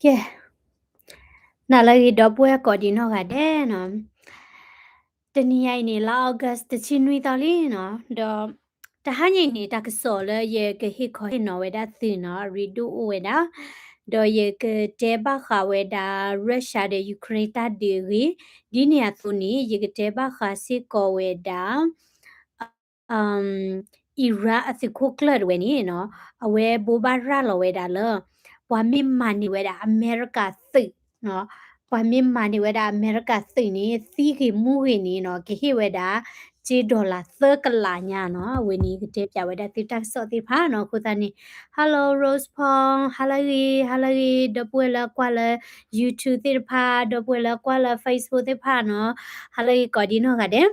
ကဲ, နၤလၢအဂ့ၤ ဒီပုၢ်ဝဲၢ်ကိးဒံနီၢ်ဂၤဒဲးနီၤ. တနံၤညါအံၤန့ၣ် လါ August တဆံနွံသီလံနီၤ, ဒီး တဟါညါအံၤန့ၣ် တၢ်ကစီၣ်လၢယကဟ့ၣ်ခီဟ့ၣ်နီၤဝဲဒၣ်သုနီၤ အရ့ဒိၣ်အိၣ်ဝဲဒၣ်, ဒီးယကတဲဘၣ်ဃးဝဲဒၣ် Russia ဒီး Ukraine တၢ်ဒုးအဂ့ၢ်, ဒ်န့ၣ်အသိးန့ၣ် ယကတဲဘၣ်ဃးစ့ၢ်ကီးဝဲဒၣ် Iran အသုးခိၣ်ကျၢၢ်တဝဲန့ၣ်နီၤ, အဝဲဘိးဘၣ်ရၤလီၤဝဲဒၣ်လၢ ပှၤမ့ၢ်မၤန့ၢ်ဝဲဒၣ်အမဲရကၤသုး, ပှၤမ့ၢ်မၤန့ၢ်ဝဲဒၣ်အမဲရကၤသုးန့ၣ် သံဂ့ၤမူဂ့ၤန့ၣ်နီၤ ကဟ့ၣ်ဝဲဒၣ် ကၠ့ dollar သၢကလးညါနီၤ. အဝဲန့ၣ် ကတဲပၠးဝဲဒၣ်သုတၢ်ကစီၣ်သ့ၣ်တဖၣ်နီၤ. အဃိသတးန့ၣ် Hello Rose Pong ဟါလၢဂ့ၤ ဟါလၢဂ့ၤ ဒီပုၢ်ဝဲၢ်လၢကွၢ်လၢ YouTube သ့ၣ်တဖၣ် ဒီပုၢ်ဝဲၢ်လၢကွၢ်လၢ Facebook သ့ၣ်တဖၣ်နီၤ, ဟါလၢဂ့ၤကိးဒံနီၢ်ဂၤဒဲး.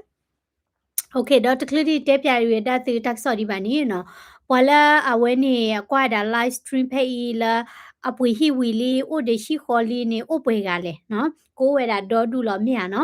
ဒီးတချုးဒံးတဲပၠးဝဲဒၣ်သုတၢ်ကစီၣ်ဒံးဘၣ်န့ၣ်နီၤ, ပှၤလၢအဝဲန့ၣ် အကွၢ်ဝဲဒၣ် live stream ဖဲအံၤလၢ အပှ့ၤဟံၣ်ဝံၤလံ အိၣ်ဒီးဟံၣ်ဃီလံန့ၣ် အိၣ်ပှဲၤဂၤလဲၣ်နီၤ, ကအိၣ်ဝဲဒၣ်ဒီဒူၣ်လီၤမ့ၢ်ဧါနီၤ.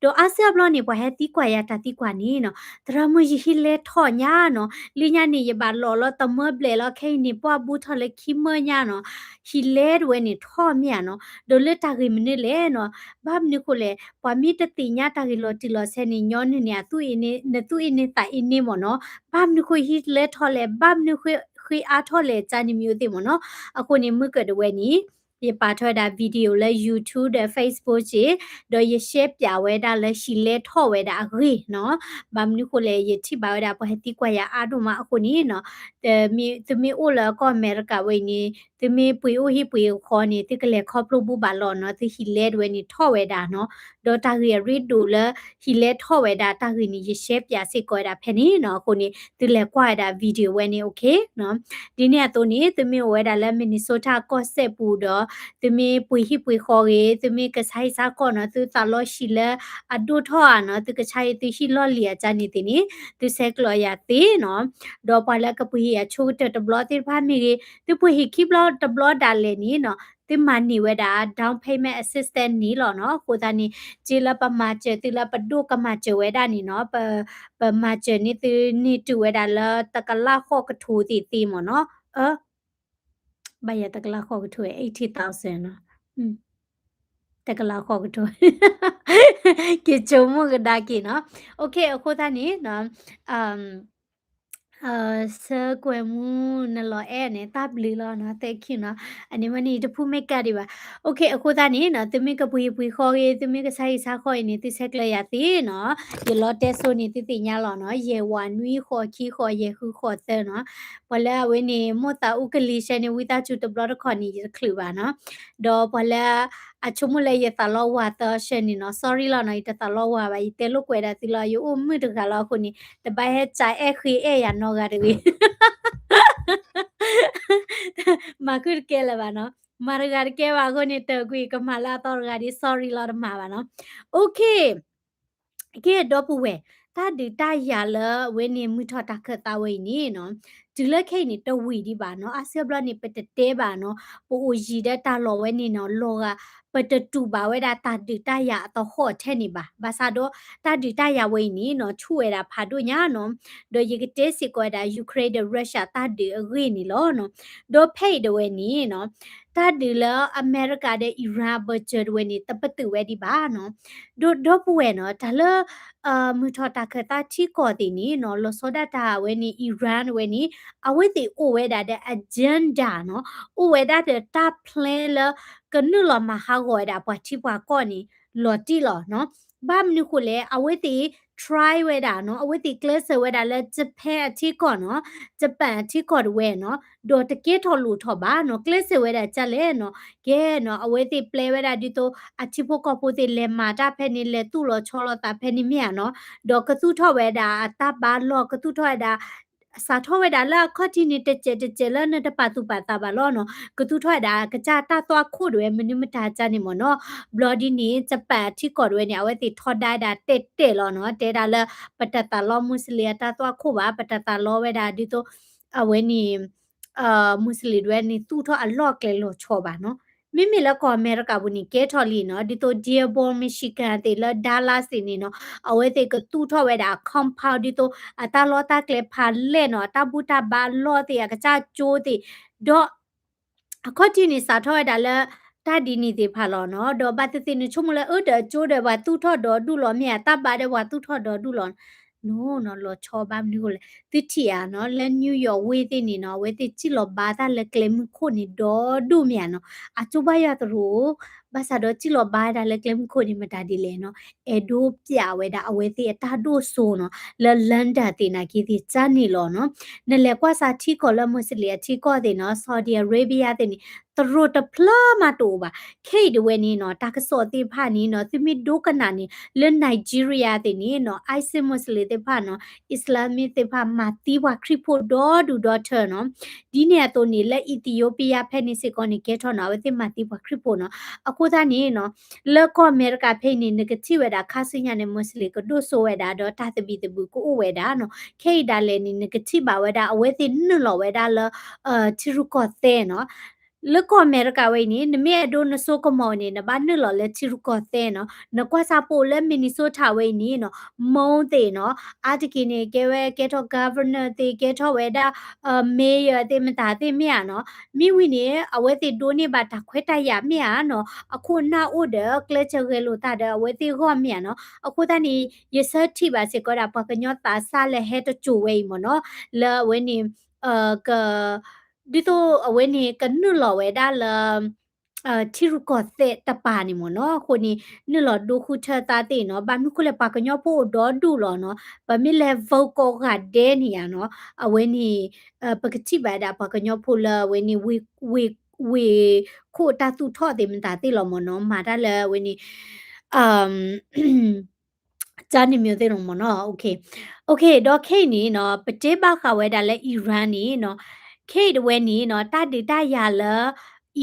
ဒီးအါစုအါဘျီန့ၣ် ပှၤဟဲသံကွၢ်ယၤတၢ်သံကွၢ်န့ၣ်နီၤ, သရၣ်မုၣ်ယဟံၣ်လဲထီၣ်ညါနီၤ, လၢညါန့ၣ် ယဘၣ်လီၤလီၤတမၢဘျဲၣ်လီၤ ခဲအံၤန့ၣ် ပှၢ်ဘူးထီၣ်လၢခံမၢညါနီၤ, ဟံၣ်လဲတဝဲန့ၣ်ထီၣ်မ့ၢ်ဧါနီၤ. ဒီးလၢတၢ်ဂ့ၢ်မနုၤလဲၣ်နီၤ, ဘၣ်မနုၤဃိလဲၣ် ပှၤမ့ၢ်တသ့ၣ်ညါတၢ်ဂ့ၢ်လီၤတံၢ်လီၤဆဲးန့ၣ် ညီနုၢ်န့ၣ် အသူၣ်အ့န့ နသူၣ်အ့န့သးအ့န့မ့ၢ်နီၤ, ဘၣ်မနုၤဃိဟံၣ်လဲထီၣ်လဲၣ် ဘၣ်မနုၤဃိဃ့အါထီၣ်လဲၣ် ကန့ၣ်မ့ၢ်အိၣ်သ့ၣ်မ့ၢ်နီၤ. အဃိန့ၣ် မုၢ်ကၢၢ်တဝဲန့ၣ် ယပာ်ထီၣ်ဝဲဒၣ် video လၢ YouTube ဒီး Facebook က့ၢ်, ဒီးယရှဲပၠးဝဲဒၣ်လၢဟံၣ်လဲထီၣ်ဝဲဒၣ်အဂ့ၢ်နီၤ. ဘၣ်မနုၤဃိလဲၣ် ယထံၣ်ဘၣ်ဝဲဒၣ်ပှၤဟဲသံကွၢ်ယၤအါဒိၣ်မးအဃိန့ၣ်နီၤ, သုမ့ၢ်အိၣ်လၢကီၢ်အမဲရကၤဝဲအံၤန့ၣ် သုမ့ၢ်ပှ့ၤအိၣ်ဟံၣ်ပှ့ၤဃီန့ၣ် သုကလဲၤခီဖျိဘူးဘၣ်လီၤနီၤ, သုဟံၣ်လဲတဝဲန့ၣ်ထီၣ်ဝဲဒၣ်နီၤ. ဒီးတၢ်ဂ့ၢ်အရ့ဒိၣ်လၢ ဟံၣ်လဲထီၣ်ဝဲဒၣ်တၢ်ဂ့ၢ်န့ၣ် ယရှဲပၠးစ့ၢ်ကီးဝဲဒၣ်ဖဲန့ၣ်နီၤ. အဃိန့ၣ် သုလဲၤကွၢ်ဝဲဒၣ် video ဝဲန့ၣ် okay နီၤ. ဒ်န့ၣ်အသိးန့ၣ် သုမ့ၢ်အိၣ်ဝဲဒၣ်လၢ Minnesota ကီၢ်စဲၣ်ပူၤဒီး သုမ့ၢ်ပှ့ၤဟံၣ်ပှ့ၤဃီဂ့ၤ သုမ့ၢ်ကဆါဟံၣ်ဆါဃီနီၤ သုသးလီဆံးလၢအဒိၣ်ထီၣ်ဧါနီၤ သုကဆါဟံၣ်သုဟံၣ်လီၢ်လံၤအကန့ၣ်သ့ၣ်န့ၣ် သုဆဲးကျိးယၤသ့နီၤ. ဒီးပှၤလၢကပှ့ၤဟံၣ်အဆိကတၢၢ်တဘျီသ့ၣ်တဖၣ်မ့ၢ်ဂ့ၤ သုပှ့ၤဟံၣ်ခံဘျီတဘျီဒၣ်လဲာ်န့ၣ်နီၤ သုမၤန့ၢ်ဝဲဒၣ် down payment assistance န့ၣ်လီၤနီၤ. အဃိသတးန့ၣ် က့လၢပမၤစၢၤသုလၢပဒိၣ်ကမၤစၢၤဝဲဒၣ်န့ၣ်နီၤ ပမၤစၢၤန့ၢ်သုန့ၢ်တုၤဝဲဒၣ်လၢတကလးဃိးကထိသ့ၣ်သ့မ့ၢ်နီၤ. ဘၣ်ယၤတကလးဃိးကထိ eighty thousand နီၤ တကလးဃိးကထိ က့ၤစိမိၣ်ကဒါက့ၤနီၤ. Okay အဃိသတးန့ၣ်နီၤ ဆၢကွဲမူနလီၤအဲၣ်န့ၣ် တၢ်ဘျုးလီၤနီၤ thank you နီၤ. အန့ၣ်မ့ၢ်န့ၣ် တဖုမ့ၢ်ကးဒံးဘၣ်. Okay အဃိသတးန့ၣ်နီၤ သုမ့ၢ်ကပှ့ၤပှ့ၤဃီဂ့ၤ သုမ့ၢ်ကဆါဟံၣ်ဆါဃီအံၤန့ၣ် သုဆဲးကျိးယၤသ့နီၤ. ယလီတဲစိန့ၣ် သုသ့ၣ်ညါလီၤနီၤ ယဲၢ်ဝးနွံဃိးခံဃိးယဲၢ်ဃုဃိးသၢနီၤ. ပှၤလၢအဝဲန့ၣ် မိၢ်သးအူကလံၤရှဲန့ၣ် ဝံသးစူၤတဘျီတခီၣ်န့ၣ် ယတချုးဘၣ်နီၤ. ဒီးပှၤလၢအဆိကမိၣ်လၢယသးလီဝါသီရှဲန့ၣ်နီၤ sorry လီၤနီၤ ယတသးလီဝါဘၣ် ယတဲလိာ်ကွဲဒၣ်သုလီၤ ယအိၣ်မုာ်တဂၤလီၤအဃိန့ၣ် တဘၣ်ဟဲစးအဲၣ်ဃ့အဲၣ်ယၤနီတဂၤတဂ့ၤ မၤဃုာ်တကဲလၢၤဘၣ်နီၤ မၤတဂၤတကဲဘၣ်အဃိန့ၣ် တၢ်ကွံာ်ကမၤလၢအသီတဂၤဒ် sorry လီၤတမၤဘၣ်နီၤ okay ကဲဒီပုၢ်ဝဲၢ် တၢ်ဒုးတၢ်ယၤလၢအဝဲန့ၣ်မုၢ်ထီၣ်တၢ်ခၢၣ်သးဝဲအံၤန့ၣ်နီၤ တုၤလၢခဲအံၤန့ၣ် တဝံၤဒံးဘၣ်နီၤ အါစုအါဘျီန့ၣ် ပတတဲဘၣ်နီၤ ပအိၣ်ယံၤဒီးတၢ်လီၢ်ဝဲန့ၣ်နီၤ လီၤဂာ် ပတတူၢ်ဘၣ်ဝဲဒၣ်တၢ်ဒုးတၢ်ယၤအသဟီၣ်ထဲန့ၣ်ဘၣ် ဘၣ်ဆၣ်ဒီး တၢ်ဒုးတၢ်ယၤဝဲအံၤန့ၣ်နီၤ ဆူၣ်ဝဲဒၣ်ဖးဒိၣ်ညါနီၤ ဒီးယကတဲစ့ၢ်ကီးဝဲဒၣ် Ukraine ဒီး Russia တၢ်ဒုးအဂ့ၢ်န့ၣ်လီၤနီၤ ဒီးဖဲအံၤတဝဲန့ၣ်နီၤ တၢ်ဒုးလၢအမဲရကၤဒီး Iran အဘၢၣ်စၢၤတဝဲန့ၣ် တပတုာ်ဝဲဒံးဘၣ်နီၤ ဒီးဒီပုၢ်ဝဲၢ်နီၤ တၢ်လၢ မုၢ်ထီၣ်တၢ်ခၢၣ်သးထံကီၢ်သ့ၣ်န့ၣ်နီၤ လီၤဆီဒၣ်တၢ်ဝဲန့ၣ် Iran ဝဲန့ၣ် အဝဲသ့ၣ်အိၣ်ဝဲဒၣ်ဒီး agenda နီၤ အိၣ်ဝဲဒၣ်ဒီးတၢ် plan လၢ ကနုာ်လီၤမၤဟးဂီၤဝဲဒၣ်ပှၤထံပှၤကီၢ်န့ၣ် လီၤတံၢ်လီၤနီၤ ဘၣ်မနုၤဃိလဲၣ် အဝဲသ့ၣ် try ဝဲဒၣ်နီၤ အဝဲသ့ၣ်ကျဲးစၢးဝဲဒၣ်လၢ Japan အထံကီၢ်နီၤ Japan အထံကီၢ်တဝဲနီၤ ဒီးတကဲထီၣ်လိၣ်ထီၣ်ဘၣ်နီၤ ကျဲးစၢးဝဲဒၣ်ကလဲၣ်နီၤ ကဲနီၤ အဝဲသ့ၣ်ပျဲဝဲဒၣ်ဒ်သိး အထံဖိကီၢ်ဖိသ့ၣ်လဲၤမၤတၢ်ဖဲန့ၣ် လဲၤသူၣ်လီၤဆီလီၤသးဖဲန့ၣ်မ့ၢ်ဧါနီၤ ဒီးကသူၣ်ထီၣ်ဝဲဒၣ်အတၢ်ဘါလီၢ် ကသူၣ်ထီၣ်ဝဲဒၣ် စးထီၣ်ဝဲဒၣ်လၢအခီၣ်ထံးန့ၣ် တစဲးတစဲးလၢနတပာ်သူၣ်ပာ်သးဘၣ်လီၤနီၤ ကသူၣ်ထီၣ်ဝဲဒၣ်ကစၢ်တၢ်သွၣ်ခိၣ်တဝဲ မနုၤမတၤကန့ၣ်မ့ၢ်နီၤ ဘျီဒ်န့ၣ် Japan အထံကီၢ်တဝဲန့ၣ် အဝဲသ့ၣ်ထီဒါဝဲဒၣ်တဲာ်တဲာ်လီၤနီၤ တဲဒၣ်လၢ ပတသးလီ Muslim အတၢ်သွၣ်ခိၣ်ဘၣ် ပတသးလီဝဲဒၣ်ဒ်သိး အဝဲန့ၣ် Muslim တဝဲန့ၣ် သူၣ်ထီၣ်အလီၢ်အကျဲလီၤဆီဘၣ်နီၤ မ့မ့ၢ်လၢကီၢ်အမဲရကၤပူၤန့ၣ် ကဲထီၣ်လံနီၤ ဒ်သိး Dearborn Michigan သ့ၣ်လၢ Dallas သ့ၣ်န့ၣ်နီၤ အဝဲသ့ၣ်ကသူၣ်ထီၣ်ဝဲဒၣ်အ compound ဒ်သိး အတၢ်လီၢ်တၢ်ကျဲဖးလဲၢ်နီၤ အတၢ်ဘူၣ်တၢ်ဘါလီၢ်သ့ၣ် အကစၢ်ကၠိသ့ၣ် ဒီး အခီၣ်ထံးန့ၣ် စးထီၣ်ဝဲဒၣ်လၢ တၢ်ဒ်န့ၣ်သ့ၣ်တဖၣ်လီၤနီၤ. ဒီးဘၣ်သ့ၣ်သ့ၣ်နဆိကမိၣ်လၢအၢဒီးအကၠိဒီးပှၤသူၣ်ထီၣ်ဒီးဒူၣ်လီၤမ့ၢ်ဧါ, တၢ်ဘါဒီးပှၤသူၣ်ထီၣ်ဒီးဒူၣ်လီၤ no နီၤ, လီၤဆီဘၣ်မနုၤအဃိလဲၣ်. သုထံၣ်ဧါနီၤ, လၢ New York ဝ့ၢ်သ့ၣ်န့ၣ်နီၤ, အဝဲသ့ၣ်စံၣ်လီၤဘါတၢ်လၢကျဲမုၢ်ခိၣ်န့ၣ်ဒီဒူၣ်မ့ၢ်ဧါနီၤ, အကၠိဘၣ်ယွၤသရိာ်, ဘၣ်ဆၣ်ဒီးစံၣ်လီၤဘါတၢ်လၢကျဲမုၢ်ခိၣ်န့ၣ် မတၤဒ်လဲၣ်နီၤ, အဲၣ်ဒိးပျးဝဲဒၣ်အဝဲသ့ၣ်အတၢ်ဒိၣ်စိနီၤ, လၢ London သ့ၣ်နာ်က့သ့ၣ်ကၢ်န့ၣ်လီၤနီၤ. နလဲၤကွၢ်စးထံကီၢ်လၢ Muslim အထံကီၢ်သ့ၣ်နီၤ, Saudi Arabia သ့ၣ်န့ၣ် သရိာ်တဖျၢၣ်မးတအိၣ်ဘၣ်. ခဲအံၤဒၣ်ဝဲန့ၣ်နီၤ, တၢ်ကစီၣ်သ့ၣ်တဖၣ်န့ၣ်နီၤ, သုမ့ၢ်ဒိကနၣ်န့ၣ် လၢ Nigeria သ့ၣ်န့ၣ်နီၤ, ISIS Muslim သ့ၣ်တဖၣ်နီၤ, Islamist သ့ၣ်တဖၣ် မၤသံပှၤခရံာ်ဖိဒီဒူၣ်ဒီထၢနီၤ. ဒ်န့ၣ်အသိးန့ၣ် လၢ Ethiopia ဖဲန့ၣ်စ့ၢ်ကီးန့ၣ် ကဲထီၣ်နီၤ, အဝဲသ့ၣ်မၤသံပှၤခရံာ်ဖိနီၤ. အဃိသတးန့ၣ်နီၤ, လၢကီၢ်အမဲရကၤဖဲအံၤန့ၣ် နကထံၣ်ဝဲဒၣ်ခါဆူညါန့ၣ် Muslim ကဒိၣ်စိဝဲဒၣ် ဒီးတၢ်သဘံၣ်သဘုၣ်ကအိၣ်ဝဲဒၣ်နီၤ. ခဲအံၤဒၣ်လဲာ်န့ၣ် နကထံၣ်ဘၣ်ဝဲဒၣ် အဝဲသ့ၣ်နုာ်လီၤဝဲဒၣ်လၢ ထံရူၢ်ကီၢ်သဲးနီၤ. လၢကီၢ်အမဲရကၤဝဲအံၤန့ၣ် နမ့ၢ်အဲၣ်ဒိးနစိကမီၤန့ၣ် နဘၣ်နုာ်လီၤလၢထံရူၢ်ကီၢ်သဲးနီၤ. နကွၢ်စးပအိၣ်လၢ Minnesota ဝဲအံၤန့ၣ်နီၤ, မီသ့ၣ်နီၤ, အါတက့ၢ်န့ၣ် ကဲဝဲကဲထီၣ် governor သ့ၣ် ကဲထီၣ်ဝဲဒၣ် mayor သ့ၣ်မတၤသ့ၣ်မ့ၢ်ဧါနီၤ. မ့ၢ်ဝံၤန့ၣ် အဝဲသ့ၣ်ဒိးန့ၢ်ဘၣ်တၢ်ခွဲးတၢ်ယာ်မ့ၢ်ဧါနီၤ, အခိၣ်အနၢ်အိၣ်ဒီး ကျဲးစၢးဂဲၤလိာ်သးဒီးအဝဲသ့ၣ်ဂီၢ်မ့ၢ်ဧါနီၤ. အဃိသတးန့ၣ် ယဆၢထံၣ်ဘၣ်စ့ၢ်ကီးဒၣ် ပှၤကညီသးစၢ်လၢဟဲတစိၤဝဲအံၤမ့ၢ်နီၤ, လၢအဝဲန့ၣ် က ဒ်သိးအဝဲန့ၣ် ကနုာ်လီၤဝဲဒၣ်လၢ ထံရူၢ်ကီၢ်သဲးတပၤန့ၣ်မ့ၢ်နီၤ, အဃိန့ၣ် နုာ်လီၤဒိဃုထၢသးသ့ၣ်နီၤ, ဘၣ်မနုၤဃိလဲၣ် ပှၤကညီဖိအိၣ်ဒီဒူၣ်လီၤနီၤ, ပမ့ၢ်လဲၤ vote ကိးဂၤဒဲးန့ၣ်ဧါနီၤ, အဝဲန့ၣ် ပကထံၣ်ဘၣ်ဒၣ်ပှၤကညီဖိလၢအဝဲန့ၣ် ဝ့ၢ်ခိၣ်တၢ်သူၣ်ထီၣ်သ့ၣ်မတၤသ့ၣ်လီၤမ့ၢ်နီၤ, မၤတၢ်လၢအဝဲန့ၣ် ကန့ၣ်မ့ၢ်သ့ၣ်နီၤမ့ၢ်နီၤ, ဒီးခဲအံၤန့ၣ်နီၤ, ပတဲဘၣ်ဃးဝဲဒၣ်လၢ Iran န့ၣ်နီၤ, ခဲအံၤတဝဲန့ၣ်နီၤ, တၢ်ဒုးတၢ်ယၤလၢ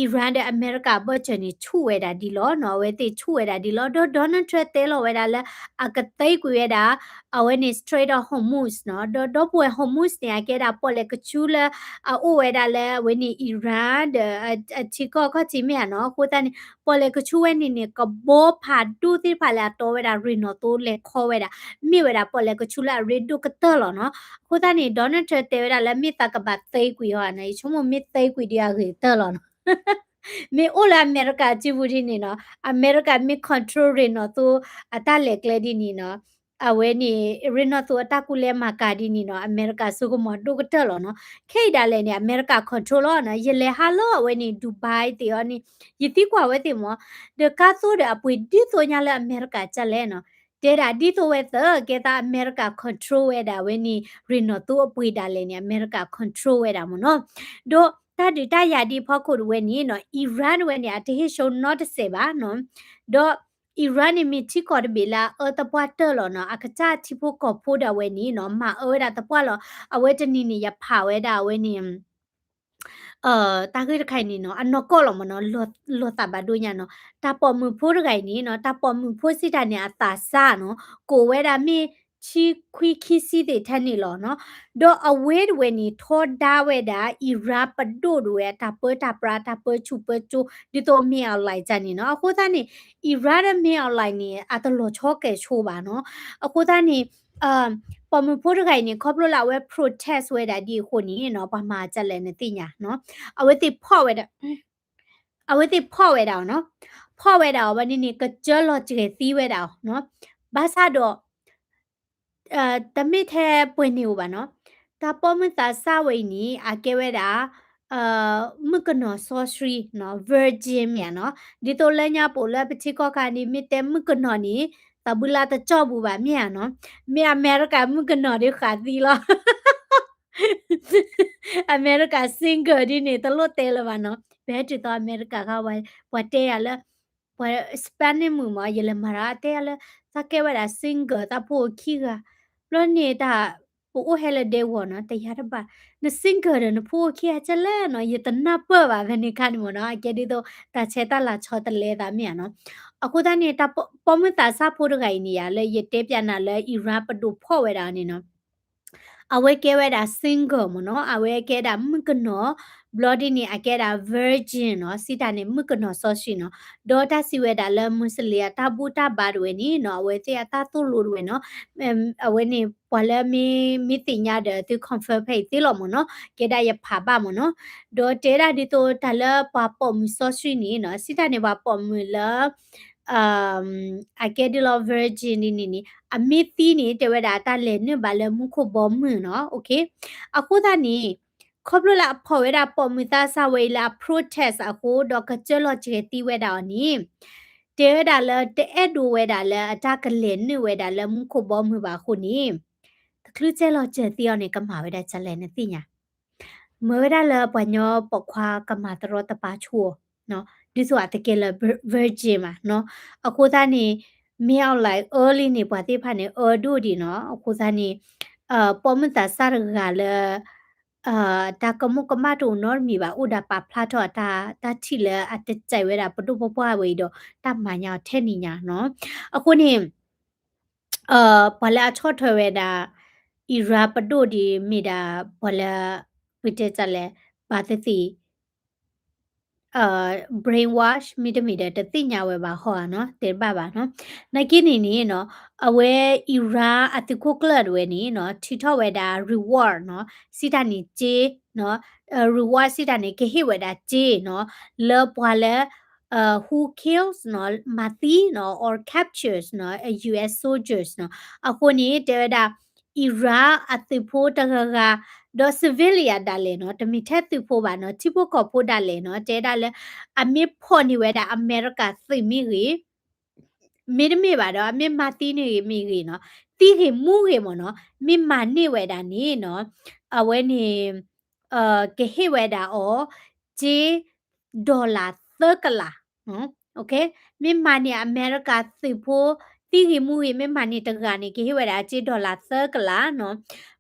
Iran ဒီးအမဲရကၤအဘၢၣ်စၢၤန့ၣ် ဆူၣ်ဝဲဒၣ်ဒ်လီၤနီၤ, အဝဲသ့ၣ်ဆူၣ်ဝဲဒၣ်ဒ်လီၤ, ဒီး Donald Trump တဲလီၤဝဲဒၣ်လၢ အကသ့ကွံာ်ဝဲဒၣ် အဝဲန့ၣ် Strait of Hormuz နီၤ, ဒီးဒီပုၢ်ဝဲၢ် Hormuz န့ၣ် အကဲဒၣ်ပီၣ်လဲၣ်ကဆူလၢ အအိၣ်ဝဲဒၣ်လၢအဝဲန့ၣ် Iran ဒီး အထံကီၢ်ခီၣ်ထံးမ့ၢ်ဧါနီၤ, အဃိသတးန့ၣ် ပီၣ်လဲၣ်ကဆူဝဲန့ၣ်န့ၣ် ကဘီဖးဒိၣ်သ့ၣ်တဖၣ်လၢအတီဝဲဒၣ်ရ့ၣ်နီၣ်သိလဲၤခီဝဲဒၣ်, မ့ၢ်ဝဲဒၣ်ပီၣ်လဲၣ်ကဆူလၢအရ့ဒိၣ်ကတၢၢ်လီၤနီၤ. အဃိသတးန့ၣ် Donald Trump တဲဝဲဒၣ်လၢမ့ၢ်သးကဘၣ်သ့ကွံာ်အီၤန့ၣ် ယဆိကမိၣ်မ့ၢ်သ့ကွံာ်ဒီးအဂ့ၤကတၢၢ်လီၤနီၤ. မ့ၢ်အိၣ်လၢအမဲရကၤစုပူၤဒ်န့ၣ်နီၤ, အမဲရကၤမ့ၢ် control ရ့ၣ်နီၣ်သိအတၢ်လဲၤကျဲဒ်န့ၣ်နီၤ, အဝဲန့ၣ် ရ့ၣ်နီၣ်သိအတၢ်ကူၣ်လဲၤမၤကၤဒ်န့ၣ်နီၤ, အမဲရကၤဆိကမိၣ်ဒိၣ်ကတၢၢ်လီၤနီၤ. ခဲအံၤဒၣ်လဲာ်န့ၣ် အမဲရကၤ control လီၤနီၤ. ယလဲၤဟးလၢအဝဲန့ၣ် Dubai သ့ၣ်အီၤန့ၣ် ယသံကွၢ်ဝဲသ့ၣ်မ့ၢ်, ဒီးကါသိဒီးအပှ့ၤဒ်သိးညါလၢအမဲရကၤကလဲၣ်နီၤ. တဲဒၣ်ဒ်သိးဝဲသၢ ကဲသးအမဲရကၤ control ဝဲဒၣ်ဝဲန့ၣ် ရ့ၣ်နီၣ်သိအပှ့ၤဒၣ်လဲာ်န့ၣ် အမဲရကၤ control ဝဲဒၣ်မ့ၢ်နီၤ. ဒီးတၢ်ဒုးတၢ်ယၤဒ်အဖီခိၣ်တဝဲန့ၣ်နီၤ Iran တဝဲန့ၣ် အတဟ့ၣ်ဆိနီတစဲးဘၣ်နီၤ. ဒီး Iran န့ၣ်မ့ၢ်ထံကီၢ်တဘ့ၣ်လၢအအၢသပှၢ်တၢၢ်လီၤနီၤ. အကစၢ်ထံဖိကီၢ်ဖိဒၣ်ဝဲန့ၣ်နီၤ မၤအၢဝဲဒၣ်သပှၢ်လီၤ. အဝဲတနံၤန့ၣ် ယဖးဝဲဒၣ်အဝဲန့ၣ် တၢ်ဂ့ၢ်တခါအံၤန့ၣ်နီၤ အနီၢ်ကီၢ်လီၤမ့ၢ်နီၤ, လီၤသးဘၣ်ဒိညါနီၤ. တၢ်ပိာ်မုၣ်ဖိတဂၤအံၤန့ၣ်နီၤ တၢ်ပိာ်မုၣ်ဖိစံးတၢ်န့ၣ် အသးစၢ်နီၤ ကိးဝဲဒၣ်မ့ၢ် ဆံခွံခံဆံသ့ၣ်ထဲန့ၣ်လီၤနီၤ. ဒီးအဝဲတဝဲန့ၣ် ထီဒါဝဲဒၣ် Iran ပဒိၣ်တဝဲ တၢ်ပၢတၢ်ပြး တၢ်ပၢဆူၣ်ပၢစိ ဒ်သိး Min Aung Hlaing န့ၣ်နီၤ. အဃိသတးန့ၣ် Iran ဒီး Min Aung Hlaing န့ၣ် အတလီၤဆီကဲၣ်ဆိဘၣ်နီၤ. အဃိသတးန့ၣ် ပိာ်မုၣ်ဖိတဂၤအံၤန့ၣ် ခီဖျိလၢအဝဲ protest ဝဲဒၣ်ဒ်အဃိန့ၣ်နီၤ ပှၤမၤကလဲၣ်နသ့ၣ်ညါနီၤ. အဝဲသ့ၣ်ဖီၣ်ဝဲဒၣ် အဝဲသ့ၣ်ဖီၣ်ဝဲဒၣ်အီၤနီၤ. ဖီၣ်ဝဲဒၣ်အီၤဝဲန့ၣ်န့ၣ် ကစၢလီၤစှဲၤသံဝဲဒၣ်အီၤနီၤ. ဘၣ်ဆၣ်ဒီး တမ့ၢ်ထဲပှဲၤန့ၣ်ဧိၤဘၣ်နီၤ. တၢ်ပိာ်မုၣ်သးစၢ်ဝဲအံၤန့ၣ် အကဲဝဲဒၣ် မုၣ်ကနီၤစီဆှံနီၤ virgin မ့ၢ်ဧါနီၤ. ဒ်သိးလၢညါပအိၣ်လၢပထံကီၢ်ခါန့ၣ် မ့ၢ်တဲမုၣ်ကနီၤန့ၣ် သးဘုလၢတကၠီၣ်ပူၤဘၣ်မ့ၢ်ဧါနီၤ. မ့ၢ်အမဲရကၤမုၣ်ကနီၤဒီးဃးသံလီၤ. အမဲရကၤ single ဒ်န့ၣ် တလိၣ်တဲလၢၤဘၣ်နီၤ. ပဟဲတုၤသိးအမဲရကၤခါ ပှၤတဲယၤလၢ ပှၤ Spanish မုၣ်မး ယလဲၤမၤတၢ်တဲယၤလၢ သးကဲဝဲဒၣ် single သးဖိအိၣ်ခံဂၤ. ဘျီန့ၣ်တၢ် ပအိၣ်ဟဲလၢဒဲဝီၤနီၤ တယၤတဘၣ်. န single ဒီးနဖိအိၣ်ခံဂၤကလဲၣ်နီၤ ယတနၢ်ပၢၢ်ဘၣ်ဖဲန့ၣ်ခါန့ၣ်မ့ၢ်နီၤ. အကဲဒ်သိး တၢ်ဆဲးတၢ်လၤဆီတလဲသးမ့ၢ်ဧါနီၤ. အဃိသတးန့ၣ် တၢ်ပိာ်မုၣ်သးစၢ်ဖိတဂၤအံၤန့ၣ်ယၤလၢယတဲပျးနၤလၢ Iran ပဒိၣ်ဖီၣ်ဝဲဒၣ်န့ၣ်နီၤ အဝဲကဲဝဲဒၣ် single မ့ၢ်နီၤ. အဝဲကဲဒၣ်မုၣ်ကနီၤ, ဘျီဒ်န့ၣ် အကဲဒၣ် virgin နီၤ, စံးတၢ်န့ၣ် မုၣ်ကနီၤစီဆှံနီၤ, ဒီးတၢ်စံးဝဲဒၣ်လၢ Muslim အတၢ်ဘူၣ်တၢ်ဘါတဝဲန့ၣ်နီၤ, အဝဲသ့ၣ်အတၢ်သိၣ်လိတဝဲနီၤ, အဝဲန့ၣ် ပှၤလၢမ့ၢ် မ့ၢ်သ့ၣ်ညါဒီး သု confirm ဖဲအံၤသ့လီၤမ့ၢ်နီၤ, ကဲဒၣ်ယဖးဘၣ်မ့ၢ်နီၤ, ဒီးတဲဒၣ်ဒ်သိးတၢ်လၢပှၤပိာ်မုၣ်စီဆှံန့ၣ်နီၤ, စံးတၢ်န့ၣ် ပှၤပိာ်မုၣ်လၢ အကဲဒ်လီၤ virgin ဒ်န့ၣ်န့ၣ် အမ့ၢ်သံန့ၣ် တဲဝဲဒၣ်တၢ်လဲၤနုာ်ဘၣ်လၢမူခိၣ်ဘီမုၢ်နီၤ, okay, အဃိသတးန့ၣ် ခီဖျိလၢအဖီၣ်ဝဲဒၣ်ပိာ်မုၣ်သးစၢ်ဝဲအံၤလၢအ protest အဃိ ဒီးကစၢၢ်လီၤစှၤသံဝဲဒၣ်အီၤန့ၣ်, တဲဝဲဒၣ်လၢတအဲၣ်ဒိးဝဲဒၣ်လၢအတၢ်ကလဲၤနုာ်ဝဲဒၣ်လၢမူခိၣ်ဘီမုၢ်ဘၣ်အဃိန့ၣ်, တချုးကစၢၢ်လီၤစှၤသံအီၤန့ၣ် ကမၤဝဲဒၣ်ဒ်လဲၣ်နသ့ၣ်ညါ မ့ၢ်ဝဲဒၣ်လၢပှၤကညီပိာ်ခွါကမၤတရီတပါဆိအီၤ, ဒ်သိးအတကဲလၢ virgin ဘၣ်နီၤ, အဃိသတးန့ၣ် မ့ၢ်အီၤလၢ early န့ၣ် ပှၤသ့ၣ်တဖၣ်န့ၣ် အၢဒိၣ်ဒံးနီၤ, အဃိသတးန့ၣ် ပိာ်မုၣ်သးစၢ်တဂၤလၢ တၢ်ကမူၣ်ကမၣ်တအိၣ်နီတမံၤဘၣ် အိၣ်ဒီးပာ်ဖျါထီၣ်အတၢ် တၢ်ထံၣ်လၢအတစဲးဝဲဒၣ်ပဒိၣ်ပပှၢ်ဝဲအံၤဒီး တၢ်မၤညါအီၤထဲန့ၣ်ညါနီၤ, အဃိန့ၣ် ပှၤလၢအဆီၣ်ထွဲဝဲဒၣ် Iran ပဒိၣ်ဒ်မ့ၢ်ဒၣ် ပှၤလၢ ပတဲတၢ်လဲၣ် ပာ်သသ့ၣ် brainwash မ့တမ့ၢ်ဒီး တသ့ၣ်ညါဝဲဘၣ်ဟီဧါနီၤ, တဲတဘၣ်ဘၣ်နီၤ. နာ်က့န့ၣ်န့ၣ်နီၤ, အဝဲ Iran အသုးခိၣ်ကျၢၢ်တဝဲန့ၣ်နီၤ ထုးထီၣ်ဝဲဒၣ် reward နီၤ, စံးတၢ်န့ၣ်စ့နီၤ, reward စံးတၢ်န့ၣ် ကဟ့ၣ်ဝဲဒၣ်စ့နီၤ, လၢပှၤလၢ who kills နီၤ, မၤသံနီၤ, or captures နီၤ, U S soldiers နီၤ. အဃိန့ၣ် တဲဝဲဒၣ် Iran အသုးဖိတဂၤဂၤ, ဒီး civilian ဒၣ်လဲာ်နီၤ, တမ့ၢ်ထဲသုးဖိဘၣ်နီၤ, ထံဖိကီၢ်ဖိဒၣ်လဲာ်နီၤ, တဲဒၣ်လၢ အမ့ၢ်ဖီၣ်န့ၢ်ဝဲဒၣ်အမဲရကၤသုးမ့ၢ်ဂ့ၤ, မ့တမ့ၢ်ဘၣ်ဒီး အမ့ၢ်မၤသံန့ၢ်ဂ့ၤမ့ၢ်ဂ့ၤနီၤ, သံဂ့ၤမူဂ့ၤမ့ၢ်နီၤ, မ့ၢ်မၤန့ၢ်ဝဲဒၣ်န့ၣ်နီၤ, အဝဲန့ၣ် ကဟ့ၣ်ဝဲဒၣ်အီၤ စ့ dollar သၢကလး, မ့ၢ်မၤန့ၢ်အမဲရကၤသုးဖိ သံဂ့ၤမူဂ့ၤ မ့ၢ်မၤန့ၢ်တဂၤန့ၣ် ကဟ့ၣ်ဝဲဒၣ်စ့ dollar သၢကလးနီၤ.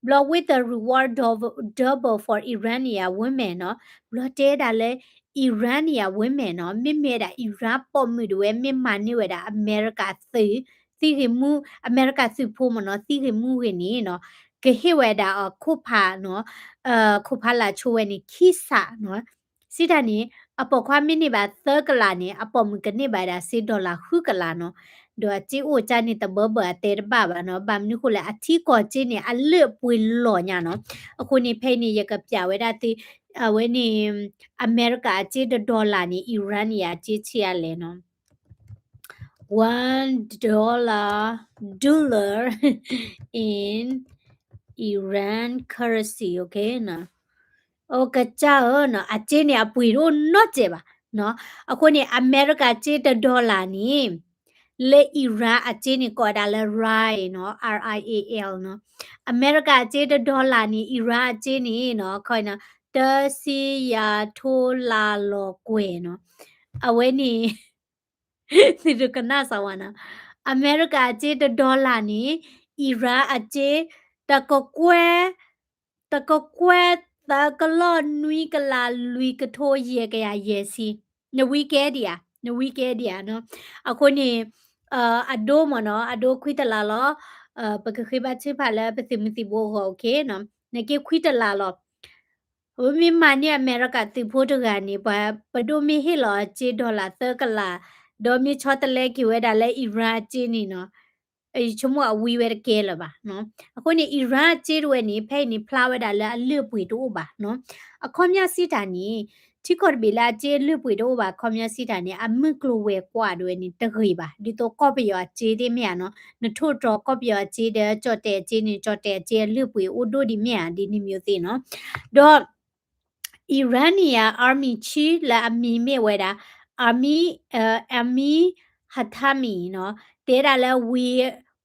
ဘျီ with the reward double, double for Iranian women နီၤ. ဘျီတဲဒၣ်လၢ Iranian women နီၤ, မ့မ့ၢ်ဝဲဒၣ် Iran ပိာ်မုၣ်တဝဲ မ့ၢ်မၤန့ၢ်ဝဲဒၣ်အမဲရကၤသုး သံဂ့ၤမူ, အမဲရကၤသုးဖိမ့ၢ်နီၤ, သံဂ့ၤမူဂ့ၤန့ၣ်နီၤ, ကဟ့ၣ်ဝဲဒၣ်အီၤခိၣ်ဖးနီၤ, ခိၣ်ဖးလၢဆိဝဲန့ၣ် ခံစးနီၤ. စံးတၢ်န့ၣ် အပိာ်ခွါမ့ၢ်န့ၢ်ဘၣ်သၢကလးန့ၣ် အပိာ်မုၣ်ကန့ၢ်ဘၣ်ဒၣ်စ့ dollar ဃုကလးနီၤ. ဒီးအစ့အိၣ်ကၢ်န့ၣ်တဘၢဘၢအတဲတဘၣ်ဘၣ်နီၤ, ဘၣ်မနုၤဃိလဲၣ် အထံကီၢ်စ့န့ၣ် အလုၢ်အပှ့ၤလီၤညါနီၤ. အဃိန့ၣ် ဖဲအံၤန့ၣ် ယကပျးဝဲဒၣ်သု, အဝဲန့ၣ် အမဲရကၤအစ့တ dollar န့ၣ် Iran န့ၣ် အစ့ဆံးအါလဲၣ်နီၤ. One dollar, dollar in Iran currency, okay နီၤ. အိၣ်ကစၢ်ဧၢနီၤ, အစ့န့ၣ်အပှ့ၤတအိၣ်နီတစဲးဘၣ်နီၤ. အဃိန့ၣ် အမဲရကၤစ့တ dollar န့ၣ် လၢ Iran အစ့န့ၣ် ကိးဝဲဒၣ်လၢ rial နီၤ, R I A L နီၤ. အမဲရကၤအစ့တ dollar န့ၣ် Iran အစ့န့ၣ်နီၤ, ခီနီၤ, တဆံယၤထိလါလီၤကွဲၤနီၤ. အဝဲန့ၣ် သုတကနၣ်စၢ်ဝဲနီၤ, အမဲရကၤအစ့တ dollar န့ၣ် Iran အစ့ တကကွဲၢ်, တကကွဲၢ်သၢကလီၢ်နွံကလးလွံၢ်ကထိယဲၢ်ကယၤယဲၢ်ဆံ, နဝံၤကဲဒံးဧါ, နဝံၤကဲဒံးဧါနီၤ. အဃိန့ၣ် အဒိမ့ၢ်နီၤ, အဒိခွံတလးလီၤ. ပကဃ့ဘါထုကဖၣ်လၢပသုးမုၢ်သံၣ်ဘိအဂီၢ် okay နီၤ, နာ်က့ခွံတလးလီၤ. အဝဲမ့ၢ်မၤန့ၢ်အမဲရကၤသုးဖိတဂၤန့ၣ် ပှၤပဒိၣ်မ့ၢ်ဟ့ၣ်လီၤအစ့ dollar သၢကလး, ဒီးမ့ၢ်ဆီတလဲက့ၤဝဲဒၣ်လၢ Iran အစ့န့ၣ်နီၤ, ယဆိကမိၣ်အဝံၤဝဲတကဲလၢၤဘၣ်နီၤ. အဃိန့ၣ် Iran အစ့တဝဲန့ၣ် ဖဲအံၤန့ၣ် ဖျါဝဲဒၣ်လၢအလုၢ်အပှ့ၤတအိၣ်ဘၣ်နီၤ. အခီပညီစံးတၢ်န့ၣ် ထံကီၢ်တဘ့ၣ်လၢအစ့အလုၢ်အပှ့ၤတအိၣ်ဘၣ် အခီပညီစံးတၢ်န့ၣ် အမုၢ်ကျိၤဝဲၤကွာ်တဝဲန့ၣ် တဂ့ၤဘၣ်. ဒ်သိးကီၢ်ပယီၤအစ့သ့ၣ်မ့ၢ်ဧါနီၤ, နထိၣ်တြီၤကီၢ်ပယီၤအစ့ဒီး ကၠီၣ်တဲၣ်အစ့န့ၣ် ကၠီၣ်တဲၣ်အစ့အလုၢ်အပှ့ၤအိၣ်ဒိၣ်ဒံးမ့ၢ်ဧါ ဒ်န့ၣ်မ့ၢ်သ့ၣ်နီၤ. ဒီး Iranian Army Chief လၢအမံၤမ့ၢ်ဝဲဒၣ် Amir, uh, Amir Hatami နီၤ, တဲဒၣ်လၢ we,